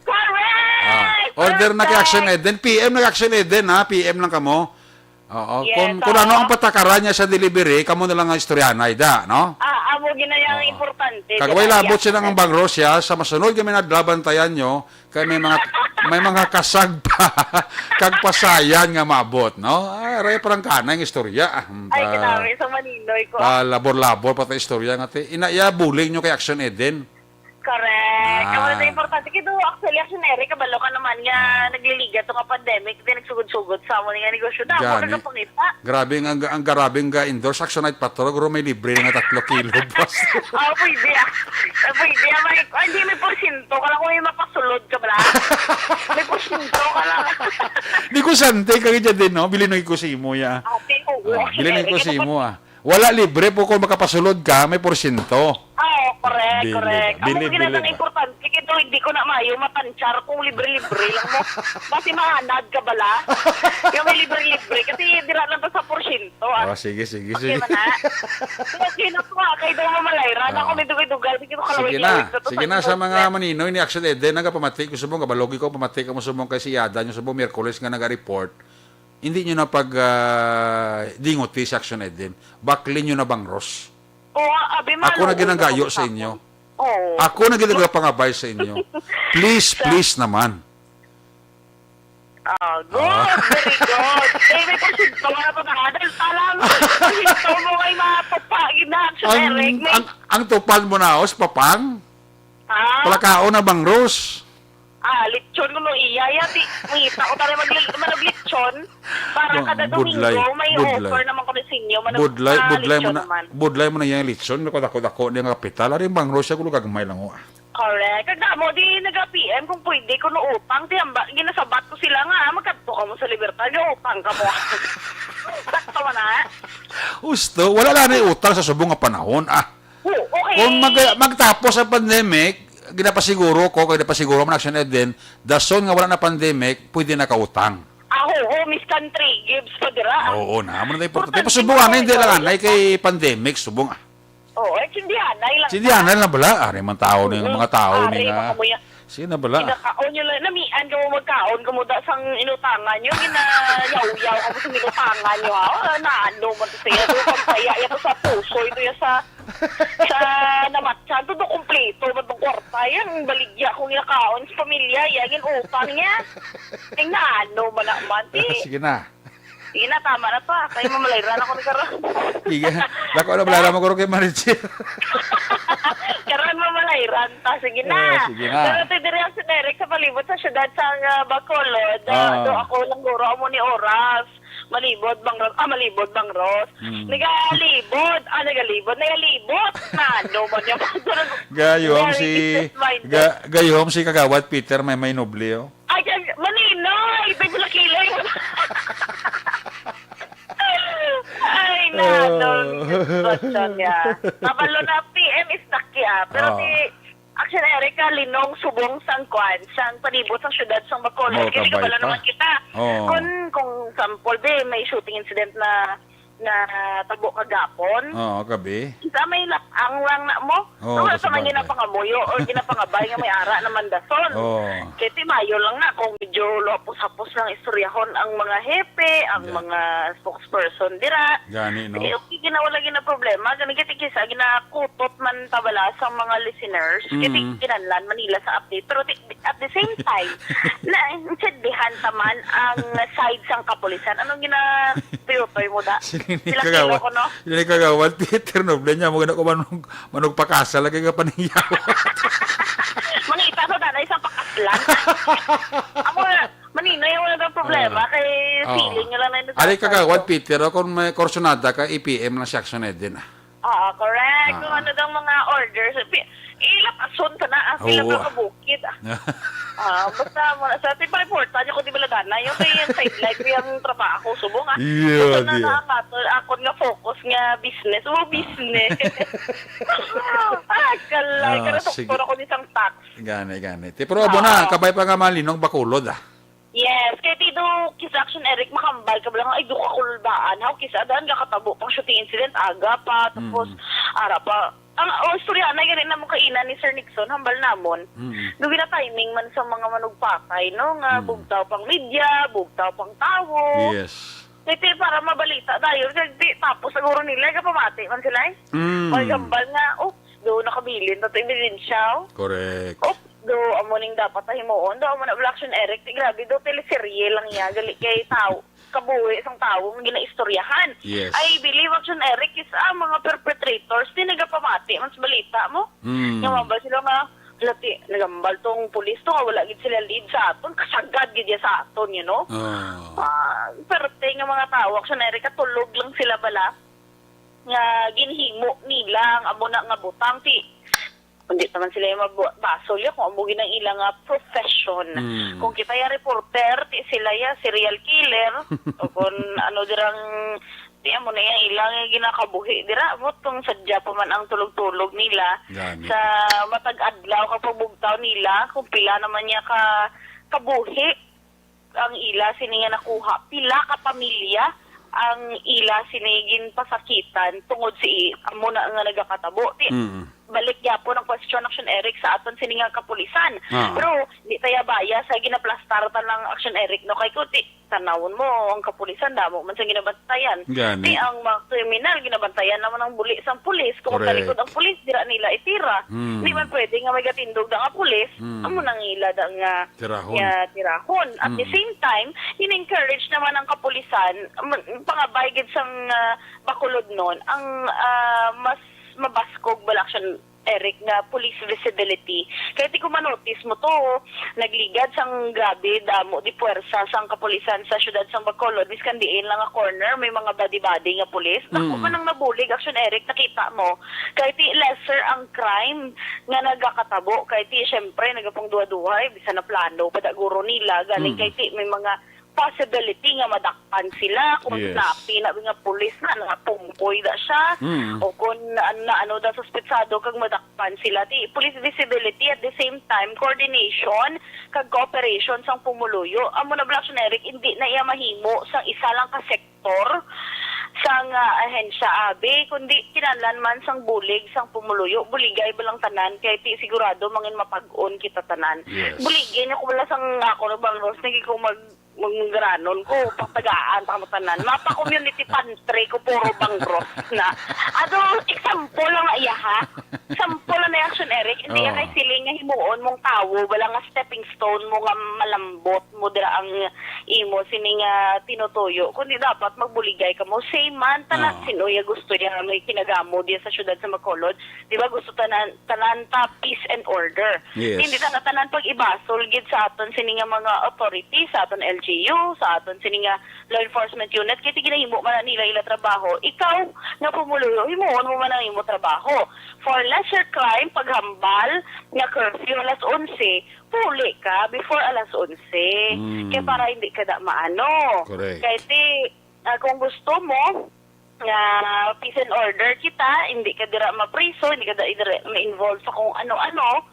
Correct! Ah. Order na kay Action Eden. P M na kay Action Eden, ha? P M lang kamo. Oo. Yes, kung, kung ano ang patakaran niya sa delivery, kamo na lang ang istoryanay, da, no? Ah, amo ginaya ang importante. Kag way labot siya nga bangros siya, sa masunod nga mga adlaw, bantayan nyo, kay may mga, may mga kasag pa, kag pasayan nga maabot, no? Ah, aray, parang kanay ang istorya. Ah, ay, pa-, grabe, sa maninoy ko. Palabor-labor pa ta istorya nga, te. Ina, iya, buling nyo kay Action Eden. Correct. Ah. Amo na importante. Kaya do, actually, Action Eden, kabalo ka naman nga nagliliga to nga pandemic, di nagsugod-sugod sa amo nga negosyo. Damo ka kapangita. Grabe nga, ang, ang grabe nga endorse Action Night Patrol, guro may libre nga tatlo kilo, boss. Ah, pwede, ah. Ah, pwede, ah. May, ah, hindi, may porsyento ka lang kung may mapasulod ka bala. May porsyento ka lang. Di ko sante, kaya dyan din, no? Bilin ko sa imo, ya. Okay, oo. Ah, bilin ko sa imo, ah. Wala, libre po kung makapasulod ka, may porsyento. Ah, correct, correct. Ang mga ginatang importante, kaya hindi ko na maayo matansyar kung libre-libre lang mo. Basi maanad ka bala. Yung may libre-libre. Kasi dira lang to sa porsyento, ah. Oh, sige, sige, sige. Okay man na. Okay na po, ah. Kay daw mamalayra na ako, may dugay-dugay. Sige ko kalaway. Sige na, sa mga maninoy ni Action Eden, nagapamati ko subong, kabalogi ko, pamati ka mo subong kay si Yada, yung subong Miyerkules nga naga-report. Hindi nyo na pag, ah, dinguti si Action Eden. Bakli nyo na bangros. Oo, abi, ako na ginanggayo sa inyo. Oo. Ako na ginagapangabay sa inyo. Please, please naman. Ah, good. Very good. Eh, may porsyento nga na pagkakadal. Talang porsyento mo ay matupa, gina, Action Eden. Ang, ang, ang tupad mo na, os, papang? Ha? Palakaon na bangros. Ah, lechon ko no iya, ya, di, ngita ko tayo mag-, mag-lechon. Para kada Domingo, may offer naman ko ni sinyo. Budlay, budlay mo na, budlay mo na yung lechon. May kudako-dako niya nga kapital. Ari, bangros siya, kulo gagmay lang, oh, ah. Correct. Kag damo, di naga-P M kung pwede, kung utang, di, amba, ginasabat ko sila nga, ah, magkadto ka mo sa Libertad, nga utang ka mo. Sakto man, ah. Gusto, wala na na utang sa subong nga panahon, ah. Oo, okay. Kung mag-, magtapos ang pandemic, ginapasiguro ko, kaya ginapasiguro man Action Eden, dason nga wala na pandemic, pwede na kautang. Ah, oo, Miss Country, gives pa dira. Oo na, amo na importante. Pero subong, ano, hindi lang anay kay pandemic, subong, ah. Oo, eh, sindihanay lang. Sindihanay lang bala. Ari man tao ni nga mga tao ni nga. Sige na bala. Kinakaon nyo lang. Namian ka mo magkaon ka mo da sang inutangan nyo. Ginayaw-yaw ka mo sa inutangan nyo, ha? O, naano man to siya. Do, pagkaya, ya to sa puso, ito ya sa, sa namatsan. Todo kompleto, man tong kwarta. Yan, baligya kong ginakaon sa pamilya. Yan, yung utang niya. Ay, naano man naman, eh. Sige na. Sige na, tama na to, ah. Kay mamalayran ako ni karon. Sige. Lako na, malayran mo, guro, kay manager. Karon mamalayran ta. Sige na. Eh, sige na. Pero ti diri ang si Derek sa palibot sa syudad sa, ah, Bacolod. Ah, do ako lang, guro, amo ni oras. Malibot, bangros. Ah, malibot, bangros. Hmm. Nagalibot. Ah, nagalibot. Nagalibot. Na, ano man niya? Gayom si, ga-, gayom si Kagawad Peter may, may noble, oh. Ay, ay, maninoy, ito yung kilay mo. Ay, nanong, good question niya. Kabalo na, P M is the key, ah. Pero si Action Erica, linong subong sang kwan, sang palibot sang syudad sang Bacolod. Kasi kabalo naman kita. Kung, kung sample, be, may shooting incident na natabo kagapon. Oo, gabi. Isa may lapang lang na mo. Oo, wala sa man ginapangamuyo or ginapangabay nga may ara naman dason. Oo. Kay ti mayo lang na kung medyo hapos-hapos lang istoryahon ang mga hepe, ang mga spokesperson dira. Gani, no? Eh, okay, gina-, wala gina problema. Gani, kiti kisa, ginakutot man tabala sa mga listeners. Kiti kinahanglan man nila sa update. Pero ti-, at the same time, naintindihan ta man ang side sang kapulisan. Anong gina-, tiutoy mo da? Sila kilo ko, no? Sila ni Kagawad Peter, no? Bla niya, mo gina ko manug-, manugpakasa lagi ka paningyaw. Mangita sa danay sa pakaslan. Ako, maninoy, wala nang problema. Kay feeling nyo lang na yun. Ari, Kagawad Peter, oh, kung may kursunada ka, i-P M lang si Action Eden, ah. Oo, correct. Kung ano daw mga orders, pi-, ilapason ka na, ah, sila ka kabukid, ah. Ah, basta mo na, sa ating pa-reporta niyo, kung di ba lagana, yung kay yung sideline ko yung trabaho, subong, ah. Yeah, basta na, na, ako, ako nga focus nga business. Oh, business. Ah, kalay. Ah, kaya sige. Doktor ako ni isang tax. Gani, gani. Ti, pero abo na, kabay pa nga malinong Bacolod, ah. Yes, kay ti do kisa Action Eric, makambal ka bala nga, ay, do ka kulbaan. How kisa, daan ka katabo pang shooting incident, aga pa, tapos, ara pa, Ang, ang istorya na gani namo kaina ni Sir Nixon, hambal namon. Mm. Do gina-timing man sa mga manugpatay, no? Nga Mm. bugtaw pang media, bugtaw pang tawo. Yes. Kay ti para mabalita dayon, kay ti tapos siguro nila, kapamati man sila eh. Mm. May hambal nga, oops, do nakabilin na to ebidensya, oh. Correct. Oops, do amo ning dapat himuon, do amo na Black Action Eric, ti grabe do, teleserye lang iya, gali kay tao. Kabuhi sang tawo nga ginaistoryahan. Yes. I believe, Action Eric, is ang mga perpetrators, di nagapamati man sa balita mo. Mm. Nga mabal sila nga, "Hala, ti, nagambal tong pulis to, nga wala gid sila lead sa aton, kasagad gid ya sa aton, you know?" Ah. Ah, perte nga mga tawo, Action Eric, katulog lang sila bala. Nga ginhimo nila ang amo na nga butang, ti, hindi naman sila yung mabu-, basol ya kung amo ginang ila nga profession. Mm. Kung kita ya reporter, ti sila ya serial killer, o kung ano dirang, ti amo na yang ila nga ginakabuhi dira, amo tong sadya pa man ang tulog-tulog nila Gani. sa matag adlaw kag pagbugtaw nila, kung pila naman niya ka kabuhi ang ila sini nga nakuha, pila ka pamilya ang ila sini ginpasakitan tungod si amo na nga nagakatabo. Ti, Mm. balik gyapon ang question, Action Eric, sa aton sini nga kapulisan. Ah. Pero di taya baya sa ginaplastar ta lang, Action Eric, no? Kay kuti, tanawon mo, ang kapulisan, damo man sa ginabantayan. Gani. Ti ang mga kriminal, ginabantayan naman ang buli sang pulis. Kung Correct. magtalikod ang pulis, dira nila itira. Mm. Di man pwede nga may gatindog da nga pulis, Mm. amo nang ila da nga Tirahon. nga tirahon. At the Mm. same time, in-encourage naman ang kapulisan, man, pangabay gid sang, ah, Bacolod nun, ang, ah, mas mabaskog bala, Action Eric, nga police visibility. Kaya ti kung manotis mo to, nagligad sang grabe, damo di puwersa sang kapulisan sa siyudad sang Bacolod, miskan diin lang nga corner, may mga body-body nga pulis. Dako Mm. man ang nabulig, Action Eric, nakita mo. Kaya ti lesser ang crime nga nagakatabo. Kaya ti, syempre, nagapangduha-duha, eh, bisan na plano pa da guro nila. Galing Mm. kay ti, may mga possibility nga madakpan sila kung Yes. snappy na nga pulis na, nga pungkoy da siya, Mm. o kung na, na ano da suspetsado kag madakpan sila. Ti police visibility, at the same time, coordination kag cooperation sang pumuluyo. Amo na, Black Eric, hindi na iya mahimo sang isa lang ka sektor sang, ah, ahensya, abi, kundi kinahanglan man sang bulig sang pumuluyo. Buligay ba lang tanan? Kay ti sigurado mangin mapag-on kita tanan. Yes. Buligin ako wala sang ako na bang Rose, nagi ko mag, mag-, manggranon ko, pagtagaan ta mo tanan. Mapa community pantry ko, puro bangros na. Ado, example lang na iya, ha? Example lang na, Action Eric, hindi Oo. kay siling nga himuon mong tawo, wala nga stepping stone mo nga malambot mo dira ang imo sini nga tinutuyo, kundi dapat magbuligay ka mo. Same man, tanan Oo. sino ya gusto ya may kinagamo diya sa syudad sa Bacolod. Di ba gusto tanan, tanan ta peace and order. Yes. Hindi tanan, tanan pag-ibasol gid sa aton sini nga mga authority, sa aton L G U, sa aton sini nga law enforcement unit, kay ti ginahimo man na nila ila trabaho. Ikaw nga pumuluyo, himuon mo man ang imo trabaho. For lesser crime, paghambal nga curfew alas onse, puli ka before alas onse. Mm. Kay para hindi ka da maano. Correct. Kay ti, ah, kung gusto mo, nga peace and order kita, hindi ka dira mapriso, hindi ka da-, dira ma-involve sa kung ano-ano,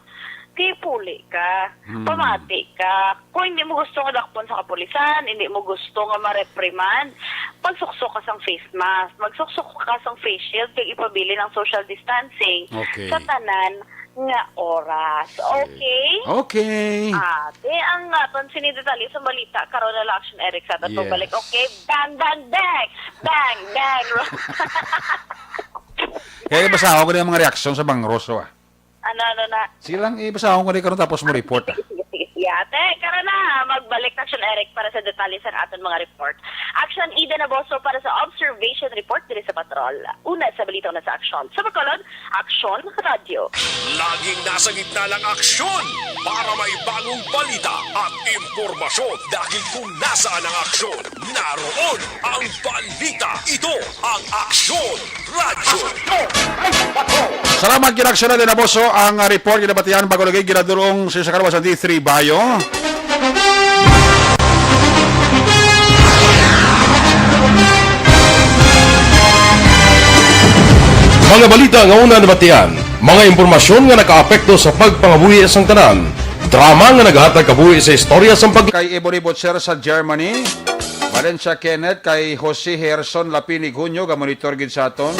ti puli ka, Hmm. pamati ka. Kung hindi mo gusto nga dakpon sa kapulisan, hindi mo gusto nga ma-reprimand, magsuksok ka sang face mask, magsuksok ka sang face shield, kag ipabilin ang social distancing Okay. sa tanan nga oras. Okay? Okay. Ate, ang aton sini detalye sa balita karon na lang, Action Eric, sa aton Yes. pagbalik. Okay? Bang, bang, bang! Bang, bang! Kaya basahon ko na yung mga reaksyon sa bangros, oh, ah. Ano, ano na? Sige lang, ibasahon ko na karon tapos mo report, ah. Sige, sige, sige, sige. Ate, karon na, magbalik, Action Eric, para sa detalye sa aton mga report. Action, Eden Aboso para sa observation report diri sa Patrol. Una sa balita, una sa aksyon. Sa Bacolod, Aksyon Radyo. Laging nasa gitna ng aksyon para may bagong balita at impormasyon. Dahil kung nasaan ang aksyon, naroon ang balita. Ito ang Aksyon Radyo. Salamat, Ginaksyon na Dinaboso. Ang, ah, report, ginabatian, bago lagi, ginadulong sa isa ka sa D three Bayo. Mga balita nga una nabatian, mga impormasyon nga nakaapekto sa pagpangabuhi sang tanan, drama nga nagahatag kabuhi sa istorya sang pag- Kay Ebony Butcher sa Germany, Valencia Kenneth, kay Jose Herson Lapinig Hunyo, ga-monitor gid sa aton,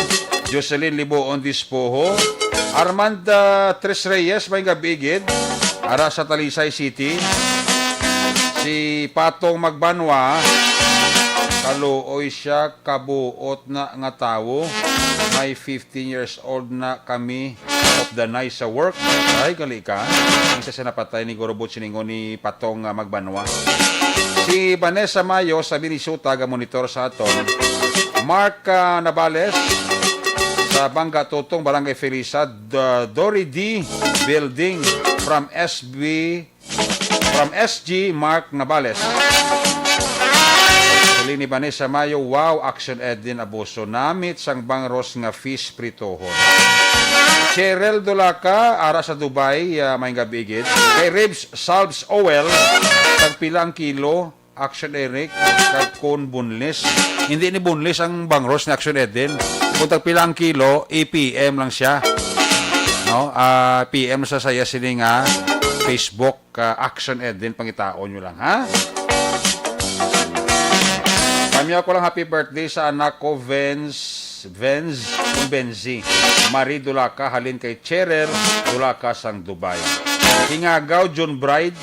Jocelyn Liboon Dispoho, Armand, ah, Tres Reyes, may gabi gid. Ara sa Talisay City. Si Patong Magbanwa, kaluoy siya, kabuot na nga tawo. May fifteen years old na kami of the night sa work. Ay, gali ka. Ang isa sa napatay ni Gurubot siningon ni Patong, ah, Magbanwa. Si Vanessa Mayo sa Minnesota, ga-monitor sa aton. Mark, ah, Navales sa Bangga Tutong, Barangay Felisa, D-, Dory D Building from S B, from S G Mark Navales. Siling ni Vanessa Mayo, "Wow, Action Edin Abuso. Namit sang bangros nga fish pritohon." Cheryl Dulaca, ara sa Dubai, ah, may gabi gid. Kay Ribs Salves Oil, tagpila ang kilo? Action Eric, kag kun boneless. Hindi ni boneless ang bangros ni Action Edin. Kung tagpila ang kilo, i-P M lang siya. No? Ah, P M sa saya sini nga Facebook, ah, Action Edin, pangitaon nyo lang, ha? Kami ako lang happy birthday sa anak ko, Vince, Vince, Benzi. Marie Dulaca, halin kay Cheryl Dulaca sang Dubai. Hingagaw, John Bride,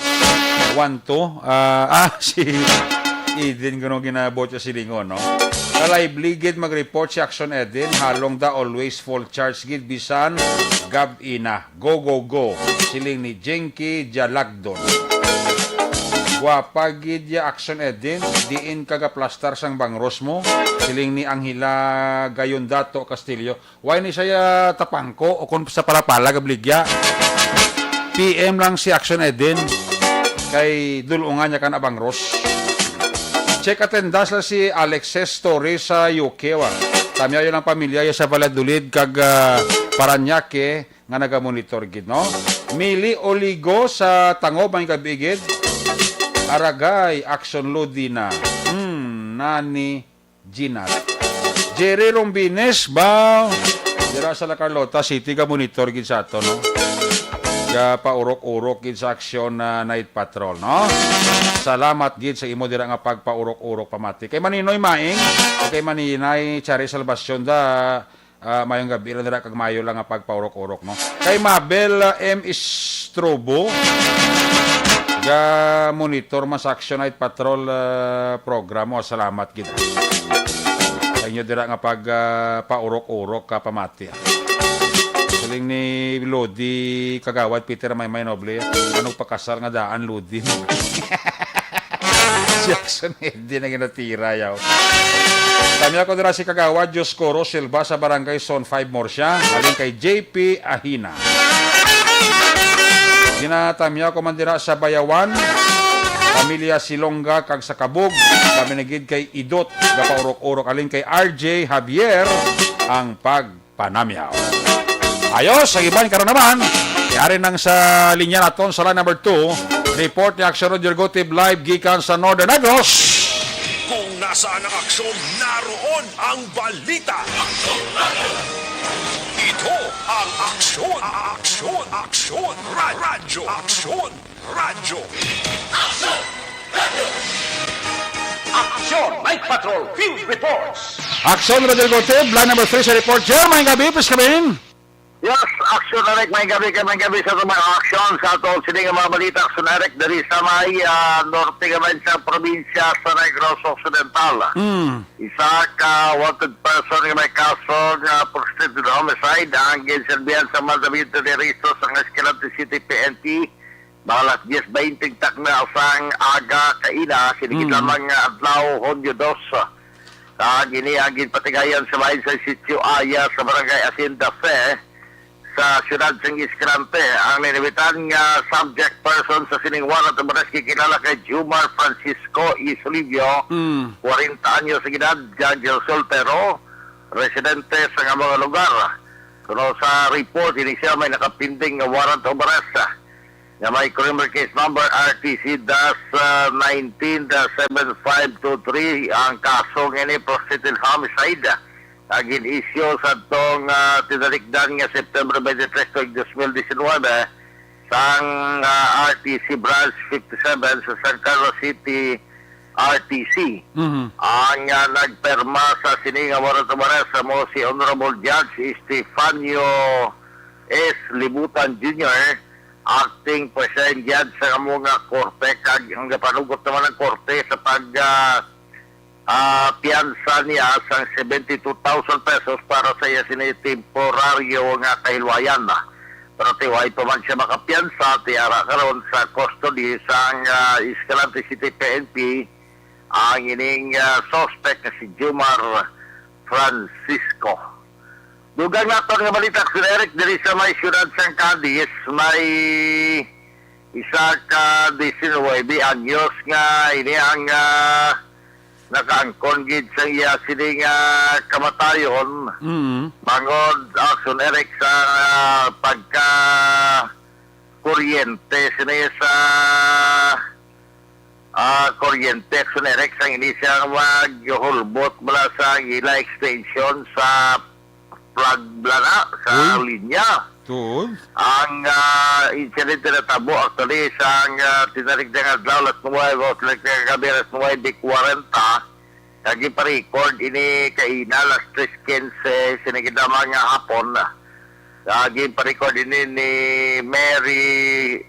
one two. Ah, ah, si Eden, kuno ginabot siya silingon, no? Kalay bligid mag-report si Action Eden, halong da always full charge gid, bisan gab-i na. Go, go, go. Siling ni Jinky Jalagdon. Gwapa gid ya Action Eden, diin ka gaplastar sang bangros mo? Siling ni Angela Gayon Dato Castillo. Why ni siya tapangko o kung sa palapala gabligya? P M lang si Action Eden kay dulungan niya kan abangros. Check attendance lang si Alexis Torres sa U K, wa. Tamyaw lang pamilya ya sa Valladolid kag, ah, Parañaque nga nagamonitor gid, no? Mili Oligo sa Tangob, may gabi gid. Aragay, Action Lodi na. Hmm, nani Ginat. Jerry Rombines, ba? Dira sa La Carlota City, ga-monitor gid sa ato, no? Ga paurok-urok gid sa aksyon na night patrol, no? Salamat gid sa imo dira nga pagpaurok-urok pamati. Kay Maninoy Maing, kay Maninay Chari Salvacion da, ah, mayong gabi lang dira kag mayo lang nga pagpaurok-urok, no? Kay Mabel, ah, M Istrobo, ga monitor man sa Action Night Patrol, ah, program mo. Salamat gid. Sa inyo dira nga pag, ah, paurok-urok ka pamati, ah. Siling ni Lodi Kagawad Peter Maymay Noble, anong pakasal nga daan, Lodi? Si Jackson Eddie na ginatira, yaw. Kami ako dira si Kagawad Dioscoro Silva sa Barangay Zone five Murcia, halin kay J P Ahina. Ginatamya ko man dira sa Bayawan, pamilya Silongga kag sa Kabug, kami na gid kay Idot, gapaurok-urok, halin kay R J Javier ang pagpanamyaw. Ayos, sa iban karon naman, yari nang sa linya naton sa line number two, report ni Action Roger Gotib live gikan sa Northern Negros. Kung nasaan ang aksyon, naroon ang balita. Ito ang Aksyon, Aksyon, Aksyon, Ra-, Radyo, Aksyon, Radyo. Aksyon! Night Patrol Field Reports. Aksyon, Roger Gotib, line number three sa report. Jer, may gabi, please come in. Yes, Aksyon Eric, may gabi ka, may gabi sa mga aksyon sa atong sining nga mga balita. Aksyon Eric, diri sa may, ah, norte nga may sa probinsya sa Negros Occidental. Mm. Isa ka wanted person nga may kaso nga prostitute homicide ang ginserbihan sa mandamiento de arresto sa Escalante City P N P. Mga alas diyes baynte takna sang aga kaina, sini gid lamang nga adlaw, Hunyo dos. Kag ini ang ginpatigayon sa bahin sa Sitio Aya sa Barangay Hacienda Fe sa siyudad sang Escalante. Ang ninibitan nga subject person sa sining warrant of arrest gikilala kay Jumar Francisco Isolivio, Mm. kwarenta anyos ang edad, kag soltero, residente sa nga mga lugar. Kuno sa report, ini siya may nakapinding nga warrant of arrest, ah, nga may criminal case number R T C dash nineteen dash seven five two three. Ang kaso nga ini, prostitute homicide, ah, nga gin-issue sa tong, ah, tinalikdan nga September twenty-three, dos mil diecinuebe, sang, ah, R T C Branch fifty-seven sa San Carlos City R T C. Mhm. Ang, ah, nagperma sa sini nga warrant of arrest amo si Honorable Judge Estefanio S. Libutan Junior, acting president gihad sa amo nga korte, kag ang gapanugot naman ng korte sa pag, ah, ah, piyansa niya sang seventy-two thousand pesos para sa iya sini temporaryo nga kahilwayan. Pero ti way pa man siya makapiyansa, ti ara karon sa custody sang, ah, Escalante City P N P ang ining, ah, suspect nga si Jomar Francisco. Dugang naton nga balita, Sir Eric, diri sa may siyudad sang Cadiz, may isa ka diecinuebe anyos nga ini ang, ah, nakaangkon gid sa iya sini nga kamatayon. Mm. Bangod, ah, Sir Eric, sa, ah, pagka kuryente sini sa, ah, kuryente, Sir Eric, sang ini siya maghulbot mula sa ila extension sa plug bala na sa Uy. Linya. Tuod? Ang, ah, insidente natabo actually sang, ah, tinarik nga adlaw, alas nuwebe, o tinarik nga gabi, alas nuwebe kwarenta. Kag gipa-record ini kaina, alas tres quince, sini gid naman nga hapon. Kag gipa-record ini ni Mary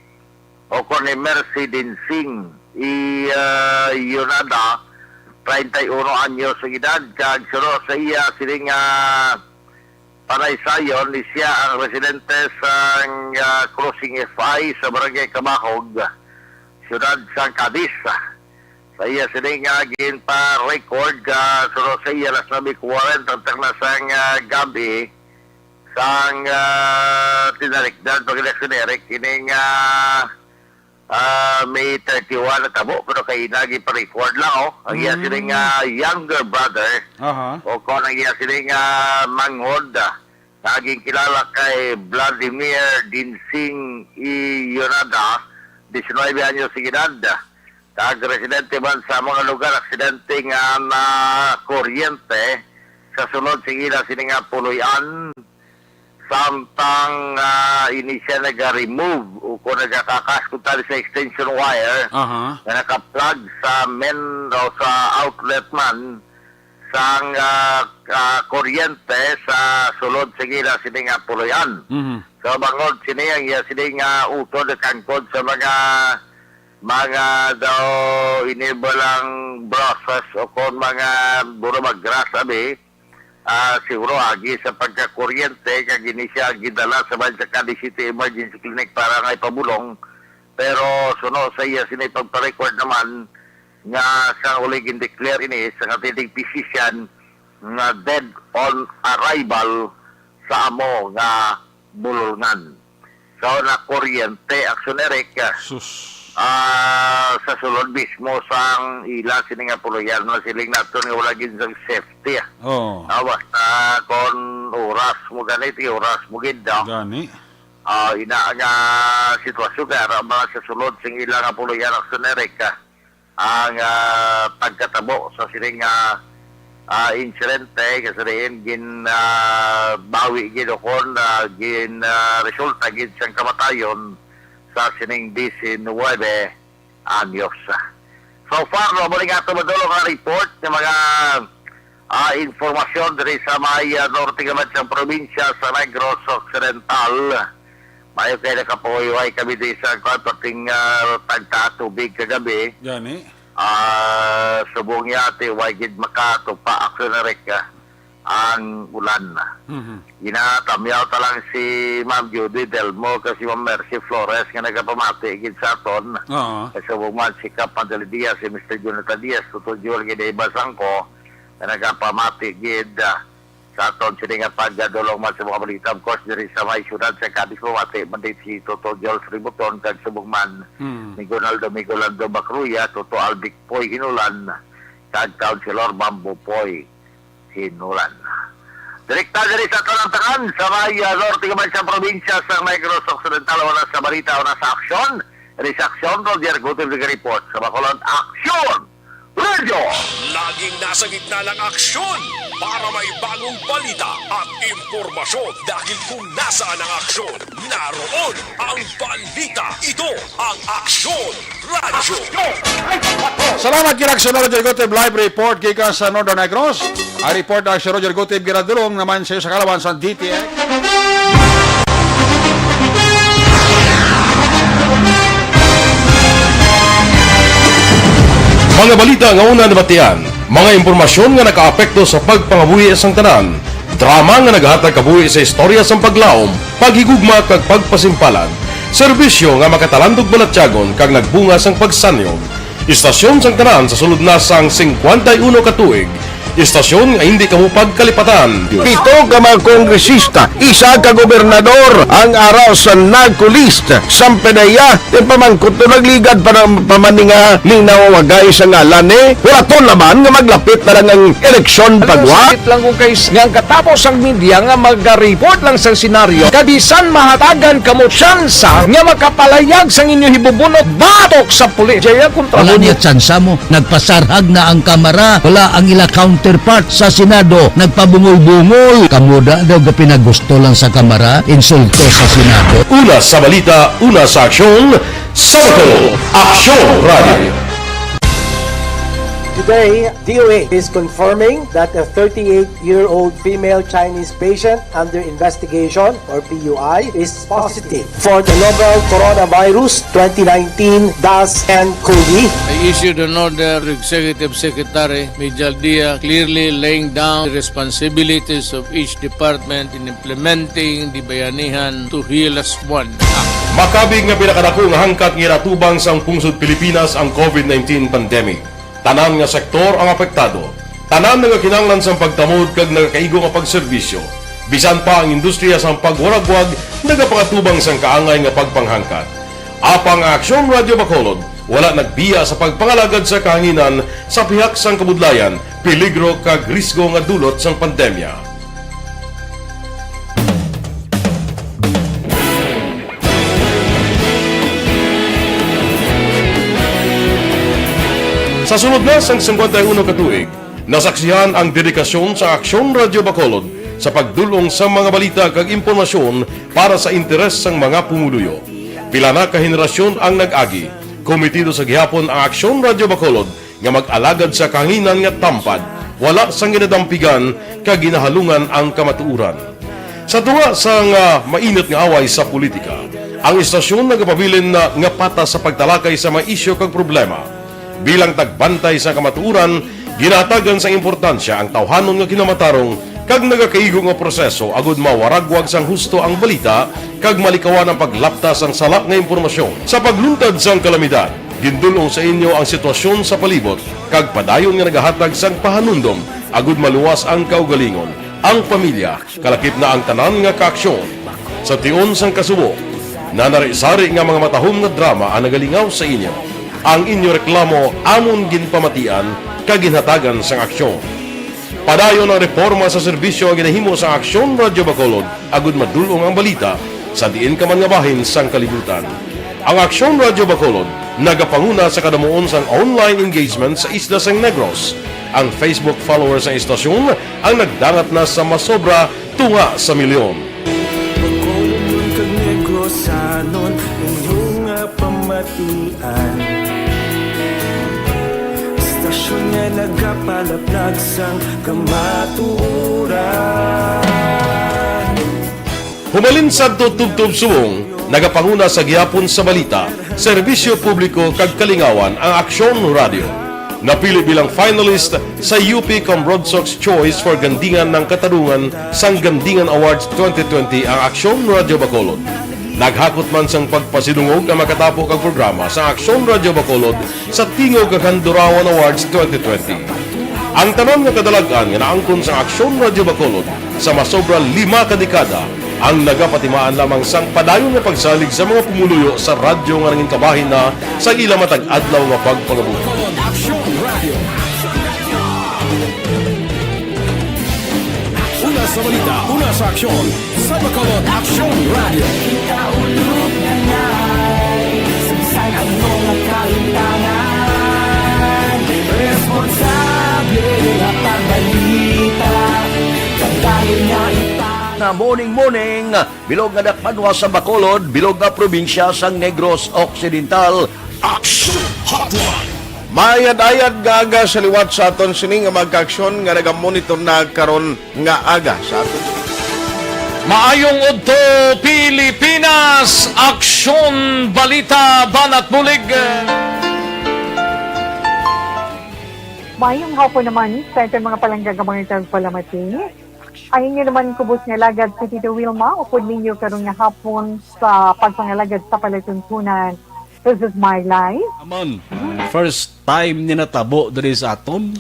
o kon ni Mercy Dinsing, i, ah, Yonada, treinta y uno anyos ang edad, kag suno sa iya sini nga panaysayon ni siya ang residente sang, ah, Crossing F I sa Barangay Kabahog, siyudad sang Cadiz. Sa iya sini nga ginpa-record, ah, suno sa iya alas nuwebe kwarenta ang takna sang, ah, gabi, sang, ah, tinalikdan pag-eleksyon ni Eric, ini nga, ah, May thirty-one na tabo, pero kaina gipa-record lang, oh. Ang iya Mm. sini nga younger brother, Aha. o kon ang iya sini nga manghod, ah, nga ginkilala kay Vladimir Dinsing Ionada, diecinuebe anyos ang edad. Kag residente man sa mga lugar, aksidente nga na kuryente sa sulod sa ila sini nga puloy-an, samtang, ah, ini siya naga-remove o kung nagakakas kung tali sa extension wire Aha. nga naka-plug sa main o sa outlet man sang, ah, ah, kuryente sa sulod sa ila sini nga puloy-an. Mhm. So, bangod sini ang iya sini nga utod kangkod sa mga, mga daw ini ba lang brushes o kon mga burumag grass, abi, ah, siguro agi sa pagkakuryente, kag ini siya gidala sa bahin sa Cadiz City Emergency Clinic para nga ipabulong. Pero suno sa iya sini pagpa-record naman nga sa uli gin-declare ini sa nga attending physician nga dead on arrival sa amo nga bulolngan. So, nakuryente, Action Eric, Sus. ah, sa sulod mismo sang ila sini nga puloy-an, masiling naton nga wala gid sang safety, ah. Oo. Ah, basta kon oras mo gani, ti oras mo gid, ah. Gani. Ah, ina nga sitwasyon kay ara man sa sulod sing ila nga puloy-an, Action Eric, ah. ang, ah, pagkatabo sa sining, ah, ah, insidente, kasi diin gin, ah, bawi gid o kon, ah, gin, ah, resulta gid sang kamatayon sa sining diecinuebe anyos. So far, no, muli nga ito madulong ang report ng mga, ah, informasyon diri sa may, ah, norte naman sa probinsya sa Negros Occidental. Maayo kay nakapahuyway kami di sa kuwan, perting, ah, tagta tubig kagabi. Gani. Ah, subong niya, ti, way gid makatupa, Action Eric, ah, ang ulan. Mhm. Ginatamyaw ta lang si Ma'am Judy Delmo kag si Ma'am Mercy Flores nga nagapamati gid sa aton. Oo. Kay subong man si Kap Mandali Diaz, si Mister Jonathan Diaz, Tuto Joel, gid iba sangko nga nagapamati gid, ah, sa aton sini nga pagdulong man sa mga balita. Of course, diri sa may syudad sa Cadiz, mati man din si Toto Joel Fributon, kag subong man Hmm. ni Gonaldo Migolando Macruya, Toto Albic Poy Hinulan, kag Councilor Bambo Poy Hinulan. Direkta diri sa Talantakan, sa may, ah, norte naman sa probinsya sa Negros Occidental, wala sa balita, wala sa aksyon. Diri sa aksyon, Roger Gutierrez report sa Bacolod. Aksyon! Radio! Laging nasa gitna ng aksyon para may bagong balita at impormasyon, dahil kung nasaan ang aksyon, naroon ang balita. Ito ang Aksyon Radyo. Salamat kay Aksyon Roger Gutib, live report gikan sa Northern Negros. Ang report na si Roger Gutib ginadulong naman sa iyo sa kalawan sa D T X. Mga balita nga una nabatian, mga impormasyon nga nakaapekto sa pagpangabuhi sang tanan, drama nga nagahatag kabuhi sa istorya sang paglaom, paghigugma kag pagpasimpalan, serbisyo nga makatalandog balatyagon kag nagbunga sang pagsanyog. Istasyon sang tanan sa sulod na sang singkwenta y uno ka tuig, istasyon nga hindi kamo pagkalipatan. Pito ka mga kongresista, isa ka gobernador ang ara sa narco list sang PDEA. Ipamangkot to, nagligad pa ng pamaninga, linawagay sa ngalan ni. Wala to naman nga maglapit na lang ang eleksyon pagwa. Sakit lang kung kay s-, nga ang katapos ang media nga mag-report lang sa senaryo, kabisan mahatagan kamo tsansa nga makapalayag sang inyo hibubunot batok sa pulis. Jaya kontra Wala mo. Niya tsansa mo. Nagpasarhag na ang Kamara. Wala ang ila counterpart sa Senado. Nagpabungol-bungol. Kamo da daw gapinagusto lang sa Kamara. Insulto sa Senado. Una sa balita, una sa aksyon, sa Bacolod, Aksyon Radio. Today, D O H is confirming that a thirty-eight-year-old female Chinese patient under investigation, or P U I, is positive for the novel coronavirus twenty nineteen dash N cov. I issued an order to Executive Secretary Mijal Dia, clearly laying down the responsibilities of each department in implementing the Bayanihan to Heal Us One Act. Makabig nga pinakadako nga hangkat nga ginatubang sang pungsod Pilipinas ang covid nineteen pandemic. Tanan nga sektor ang apektado. Tanan nagakinahanglan sang pagtamod kag nagakaigo nga pagserbisyo. Bisan pa ang industriya sang pagwaragwag nagapangatubang sang kaangay nga pagpanghangkat. Apang ang Aksyon Radio Bacolod wala nagbiya sa pagpangalagad sa kahanginan sa pihak sang kabudlayan, peligro kag risgo nga dulot sang pandemya. Sa sulod na sang singkwenta y uno ka tuig, nasaksihan ang dedikasyon sa Aksyon Radio Bacolod sa pagdul-ong sa mga balita kag impormasyon para sa interes sang mga pumuluyo. Pila na ka henerasyon ang nag-agi. Komitido sa gihapon ang Aksyon Radio Bacolod nga mag-alagad sa kahanginan nga tampad, wala sang ginadampigan kag ginahalungan ang kamatuoran. Sa tunga sang, ah, mainit nga away sa politika, ang istasyon nagapabilin na nga patas sa pagtalakay sa mga isyu kag problema. Bilang tagbantay sa kamatuoran, ginahatagan sang importansya ang tawhanon nga kinamatarong kag nagakaigo nga proseso agud mawaragwag sang husto ang balita kag malikawan ang paglapta sang sala nga impormasyon. Sa pagluntad sang kalamidad, gindul-ong sa inyo ang sitwasyon sa palibot kag padayon nga nagahatag sang pahanumdom agud maluwas ang kaugalingon, ang pamilya, kalakip na ang tanan nga kaaksyon. Sa tion sang kasubo, nanari-sari nga mga matahom nga drama ang nagalingaw sa inyo. Ang inyo reklamo amon ginpamatian kag ginhatagan sang aksyon. Padayon ang reporma sa serbisyo nga ginahimo sang Aksyon Radyo Bacolod agud madul-ong ang balita sa diin ka man nga bahin sang kalibutan. Ang Aksyon Radyo Bacolod nagapanguna sa kadamuon sang online engagement sa isla sang Negros. Ang Facebook followers sang istasyon ang nagdangat na sa masobra tunga sa milyon. Bacolodnon kag Negrosanon, inyo nga pamatian. Istasyon nga nagapalaplag sang kamatuoran. Humalin sadto tubtob subong, nagapanguna sa gihapon sa balita, serbisyo publiko kag kalingawan ang Aksyon Radyo. Napili bilang finalist sa U P Comrodsocs Choice for Gandingan ng Katarungan sang Gandingan Awards twenty twenty ang Aksyon Radyo Bacolod. Naghakot man sang pagpasidungog ang makatapo kag programa sa Aksyon Radyo Bacolod sa Tingog kag Handurawan Awards twenty twenty. Ang tanan nga kadalag-an nga naangkon sa Aksyon Radyo Bacolod sa masobra lima ka dekada ang nagapatimaan lamang sang padayon nga pagsalig sa mga pumuluyo sa radyo nga nangin kabahin na sa ila matag adlaw nga pagpangabuhi. Aksyon Radyo. Una sa balita, una sa aksyon, sa Bacolod Aksyon Radyo. Kita ulog na nai, sagsay ang mga kalintangan. Responsable nga pagbalita, kadayon nga ita- Na morning, morning. Bilog nga dakbanwa sa Bacolod, bilog nga probinsya sang Negros Occidental. Action Hotline. Maayad-ayad nga aga sa liwat sa aton sini nga mga kaaksyon nga nagamonitor na karon nga aga sa aton. Maayong udto, Pilipinas! Aksyon, balita, banat bulig. Mayong hapon naman sa aton mga palangga nga mga tagpalamati. Ang inyo naman kubos nga alagad si Tito Wilma, upod ninyo karon nga hapon sa pagpangalagad sa palatuntunan. This is my life. Aman, first time ni natabo diri sa aton,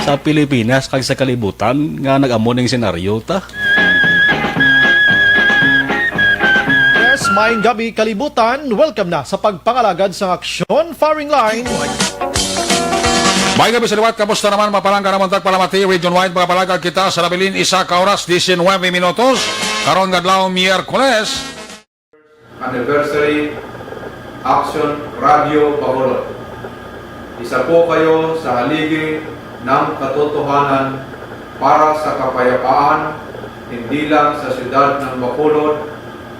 sa Pilipinas kag sa kalibutan nga nag-amo ning senaryo ta. Yes, maayong gabi, kalibutan. Welcome na sa pagpangalagad sang Aksyon Firing Line. Maayong gabi sa liwat. Kamusta naman, mga palangga nga mga tagpalamati? Region-wide, mga palangga, kita sa nabilin isa ka oras, diecinuebe minutos. Karon nga adlaw, Miyerkules. Anniversary, Aksyon Radio Bacolod. Isa po kayo sa haligi ng katotohanan para sa kapayapaan, hindi lang sa siyudad ng Bacolod,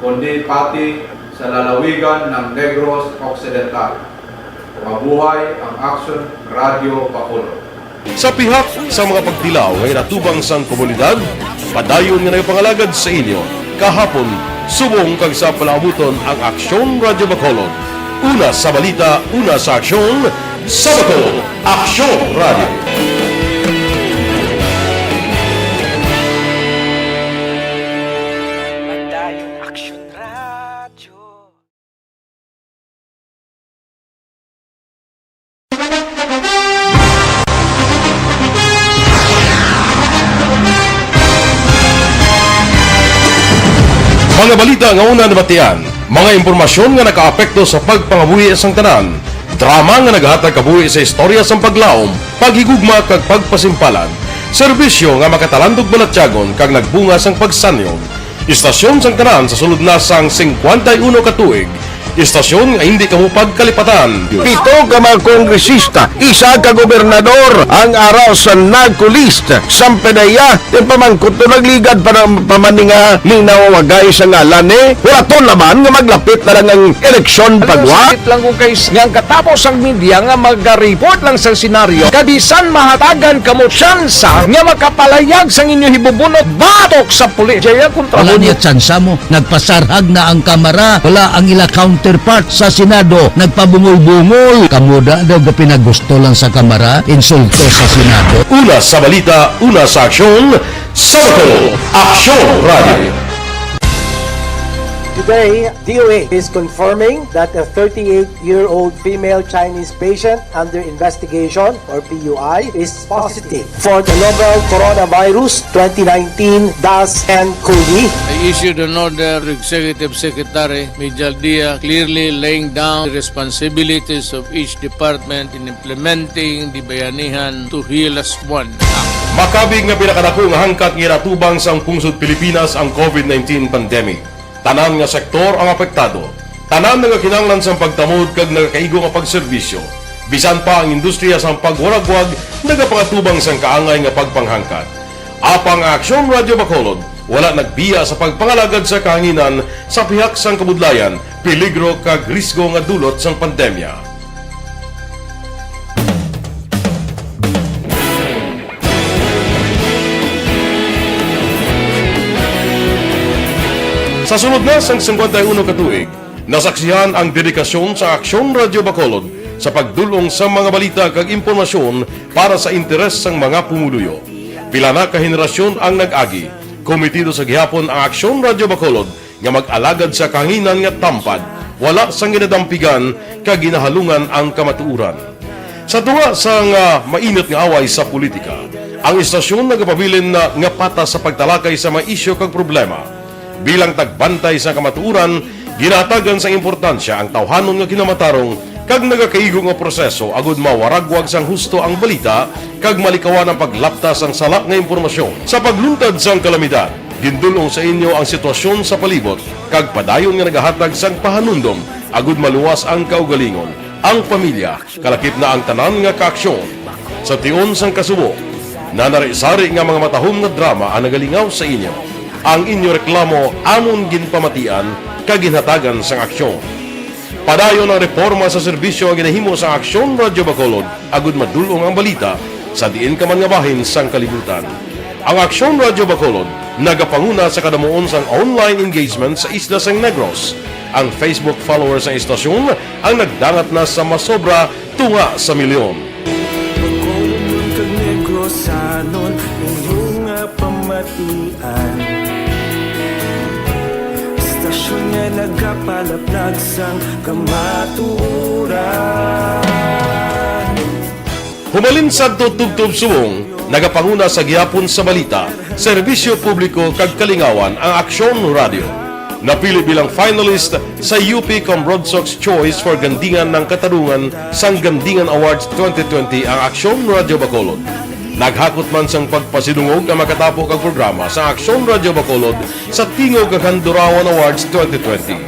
kundi pati sa lalawigan ng Negros Occidental. Mabuhay ang Aksyon Radio Bacolod! Sa pihak sa mga pagtilaw nga ginatubang sang komunidad, padayon nga nagapangalagad sa inyo kahapon, subong kag sa palaabuton ang Aksyon Radio Bacolod. Una sa balita, una sa aksyon, sa Bacolod, Aksyon Radio. Padayon Aksyon Radio. Mga balita nga una nabatian, mga impormasyon nga nakaapekto sa pagpangabuhi sang tanan, drama nga naghatag kabuhi sa istorya sang paglaom, paghigugma kag pagpasimpalan, serbisyo nga makatalandog balatyagon kag nagbunga sang pagsanyog. Istasyon sang tanan sa sulod na sang singkwenta y uno ka tuig. Istasyon nga hindi kamo pagkalipatan. Pito ka mga kongresista, isa ka gobernador ang ara sa NAGCOLEST. Sampanaya, ti pamangkot to nagligad pa ng pamaninga ni nawagay sa ngalan ni. Wala to naman nga maglapit na lang ang eleksyon pagwa. Sakit lang kung kay nga ang katapos ang media nga magaripot lang sa senaryo. Kabisan mahatagan kamo tsansa nga makapalayag sang inyo hibubunot batok sa pulis. Jaya kontra Wala mo niya tsansa mo. Nagpasarhag na ang Kamara. Wala ang ila counterpart sa Senado. Nagpabungol-bungol. Kamo da daw gapinagusto lang sa Kamara. Insulto sa Senado. Una sa balita, una sa aksyon, sa Bacolod, Aksyon Radio. Today, D O A is confirming that a thirty-eight-year-old female Chinese patient under investigation, or P U I, is positive for the novel coronavirus twenty nineteen dash N cov. I issued an order to Executive Secretary Mijal Dia, clearly laying down the responsibilities of each department in implementing the Bayanihan to Heal As One Act. Makabig nga pinakadako nga hangkat nga ginatubang sang pungsod Pilipinas ang COVID nineteen pandemic. Tanan nga sektor ang apektado. Tanan nagakinahanglan sang pagtamod kag nagakaigo nga pagserbisyo. Bisan pa ang industriya sang pagwaragwag nagapangatubang sang kaangay nga pagpanghangkat. Apang ang Aksyon Radio Bacolod wala nagbiya sa pagpangalagad sa kahanginan sa pihak sang kabudlayan, peligro kag risgo nga dulot sang pandemya. Sa sulod na sang singkwenta y uno ka tuig, nasaksihan ang dedikasyon sa Aksyon Radio Bacolod sa pagdul-ong sa mga balita kag impormasyon para sa interes sang mga pumuluyo. Pila na ka henerasyon ang nag-agi, komitido sa gihapon ang Aksyon Radio Bacolod nga mag-alagad sa kahanginan nga tampad, wala sang ginadampigan kag ginahalungan ang kamatuoran. Sa tunga sang, ah, mainit nga away sa politika, ang istasyon nagapabilin na nga patas sa pagtalakay sa mga isyu kag problema. Bilang tagbantay sa kamatuoran, ginahatagan sang importansya ang tawhanon nga kinamatarong kag nagakaigo nga proseso agud mawaragwag sang husto ang balita kag malikawan ang paglapta sang sala nga impormasyon. Sa pagluntad sang kalamidad, gindul-ong sa inyo ang sitwasyon sa palibot kag padayon nga nagahatag sang pahanumdom agud maluwas ang kaugalingon, ang pamilya, kalakip na ang tanan nga kaaksyon. Sa tion sang kasubo, nanari-sari nga mga matahom nga drama ang nagalingaw sa inyo. Ang inyo reklamo amon ginpamatian kag ginhatagan sang aksyon. Padayon ang reporma sa serbisyo nga ginahimo sa Aksyon Radio Bacolod agud madul-ong ang balita sa diin ka man nga bahin sang kalibutan. Ang Aksyon Radio Bacolod nagapanguna sa kadamuon sang online engagement sa isla sang Negros. Ang Facebook followers sang istasyon ang nagdangat na sa masobra tunga sa milyon. Sanon ninyo nga pamatian, istasyon nga nagapalaplag sang kamatuoran. Humalin sadto tubtob subong, nagapanguna sa gihapon sa balita, serbisyo publiko kag kalingawan ang Aksyon Radio. Napili bilang finalist sa U P Cambroadsox Choice for Gandingan ng Katarungan sang Gandingan Awards twenty twenty ang Aksyon Radio Bacolod. Naghakot man sang pagpasidungog ang makatapo kag programa sa Aksyon Radio Bacolod sa Tingog kag Handurawan Awards twenty twenty.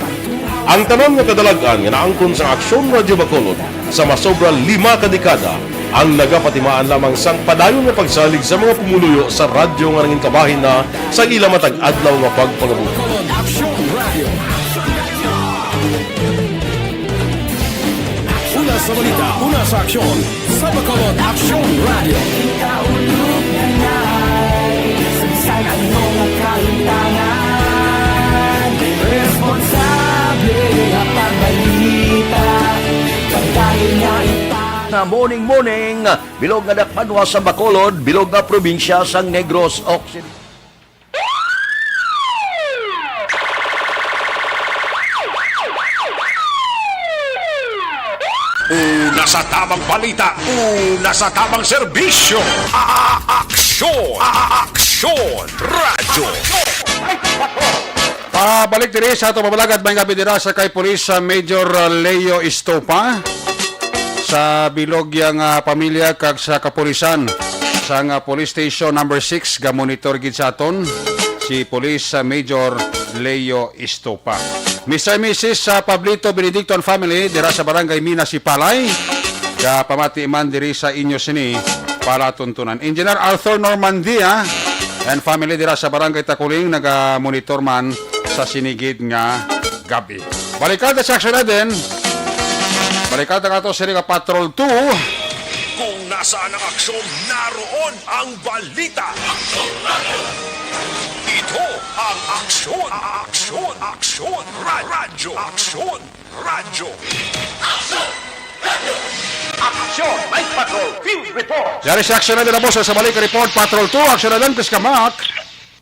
Ang tanan nga kadalag-an nga naangkon sa Aksyon Radio Bacolod sa masobra lima ka dekada ang nagapatimaan lamang sang padayon nga pagsalig sa mga pumuluyo sa radyo nga nangin kabahin na sa ila matag adlaw nga pagpangabuhi. Bacolod Aksyon Radio. Una sa balita, una sa aksyon, sa Bacolod Aksyon Radio. Ikaulog na nai, sabisan ang mga kahintangan. Responsable nga pagbalita, pagdahil nga ipa- Nga morning, morning, bilog nga dakpanwa sa Bacolod, bilog nga probinsya sang Negros Occidental. Una sa tamang balita, una sa tamang serbisyo. A-, a-, aksyon, a-, a-, aksyon, radyo. Pabalik diri sa ato pamalagat, may gabi dira sa kay Police, ah, Major, ah, Leo Estopa. Sa bilog yang, ah, pamilya kag sa kapulisan sang, ah, Police Station Number Six, ga-monitor gid sa aton si Police, ah, Major Leo Estopa. Mister and Missus, ah, Pablito Benedicto and family dira sa Barangay Mina, Sipalay. Gapamati man diri sa inyo sini palatuntunan. Engineer Arthur Normandia and family dira sa Barangay Takuling naga-monitor man sa sinigid nga gabi. Balikan ta sa aksyon natin. Balikan ta ato sini nga Patrol two. Kung nasaan ang aksyon, naroon ang balita. Ito ang aksyon, aksyon, aksyon, ra-, radyo, aksyon, radyo. Aksyon! Night Patrol Field Report! Yari sa aksyon na din ang boss sa balik report, Patrol two. Aksyon na lang, Chris Kamak.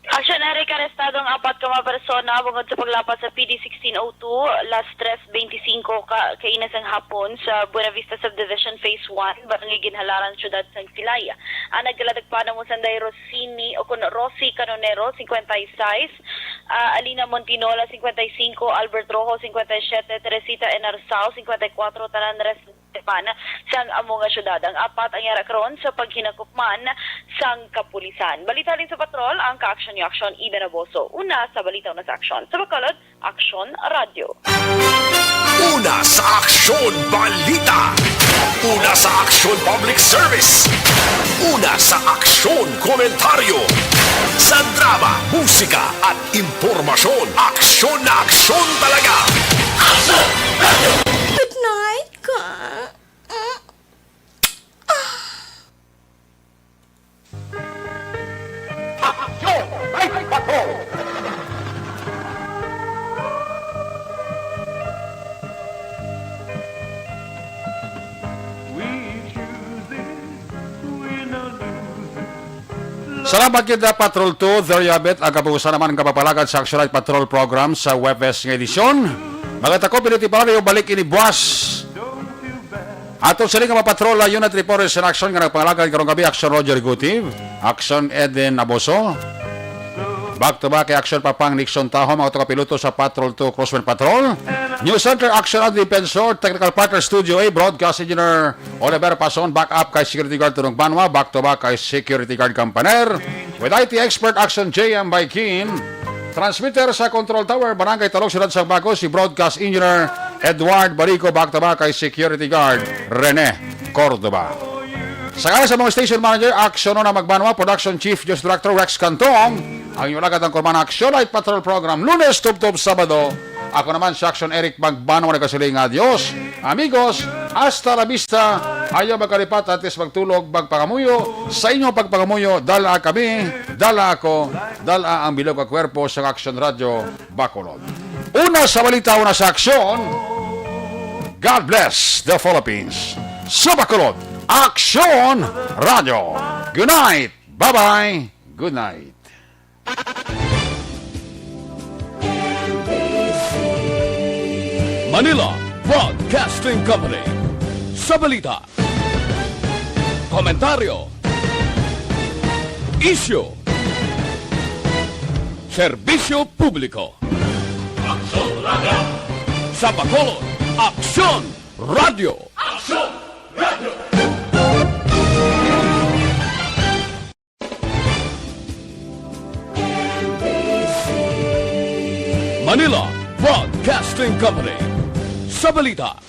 Aksyon, Eric, arestado ang apat ka mga persona bungod sa paglapas sa P D sixteen oh two, las tres veinticinco ka, kaina sang hapon sa Buena Vista Subdivision Phase one, Barangay Ginhalaran, Siyudad sang Silay. Ang nagkaladag pa namo sanday Rosini o kun Rosie Canonero, cincuenta y seis, ah, Alina Montinola, cincuenta y cinco, Albert Rojo, cincuenta y siete, Teresita Enarsao, cincuenta y cuatro, tanan res-, Japan sang amo nga syudad. Ang apat ang yara karon sa paghinakupman sang kapulisan. Balita halin sa patrol, ang ka-aksyon ni Aksyon Ida Naboso. Una sa balita, una sa aksyon. Sa Bacolod, Aksyon Radyo. Una sa aksyon balita. Una sa aksyon public service. Una sa aksyon komentaryo. Sa drama, musika at impormasyon, aksyon na aksyon talaga. Aksyon Radyo. Good night, ka. Aksyon! Night Patrol! We choose this, we no lose it. Salamat gid, ah, Patrol two. There you have it. Ang kabuusan naman nga pagpalagad sa Action Night Patrol program sa Webes nga edisyon. Mga takop, piniti pa rin yung balik ini buwas. Ato sini nga mga patrol, ah, unit reporters in action nga nagpangalagan karong gabi, Action Roger Iguti, Action Eden Aboso. Back to back kay Action Papang Nixon Taho, mga to kapiloto sa Patrol two Crosswind Patrol. News Center, Action Andy Penso, Technical Partner Studio A, Broadcast Engineer Oliver Pason, backup kay Security Guard Tunong Banwa, back to back kay Security Guard Campaner. With I T expert, Action J M Baikin. Transmitter sa Control Tower, Barangay Talog, Siyudad sang Bago, si Broadcast Engineer Edward Barico, back to back kay Security Guard Rene Cordova. Sa ngalan sa mga station manager, Action Nona Magbanwa, Production Chief, News Director Rex Cantong, ang inyong lagat ang kurman Action Night Patrol Program, Lunes tubtob Sabado. Ako naman si Action Eric Magbanwa, nagasiling nga, "Adios, amigos, hasta la vista." Ayaw magkalipat, at least magtulog, magpangamuyo. Sa inyong pagpangamuyo, dala kami, dala ako, dala ang bilog nga kwerpo sa Action Radio Bacolod. Una sa balita, una sa aksyon. God bless the Philippines. Sa Bacolod, Aksyon Radio. Good night! Bye-bye! Good night! Manila Broadcasting Company. Sa balita, komentaryo, isyu, serbisyo publiko. Aksyon Radio. Sa Bacolod, Aksyon Radio. Aksyon Radio. Manila Broadcasting Company. Sa balita,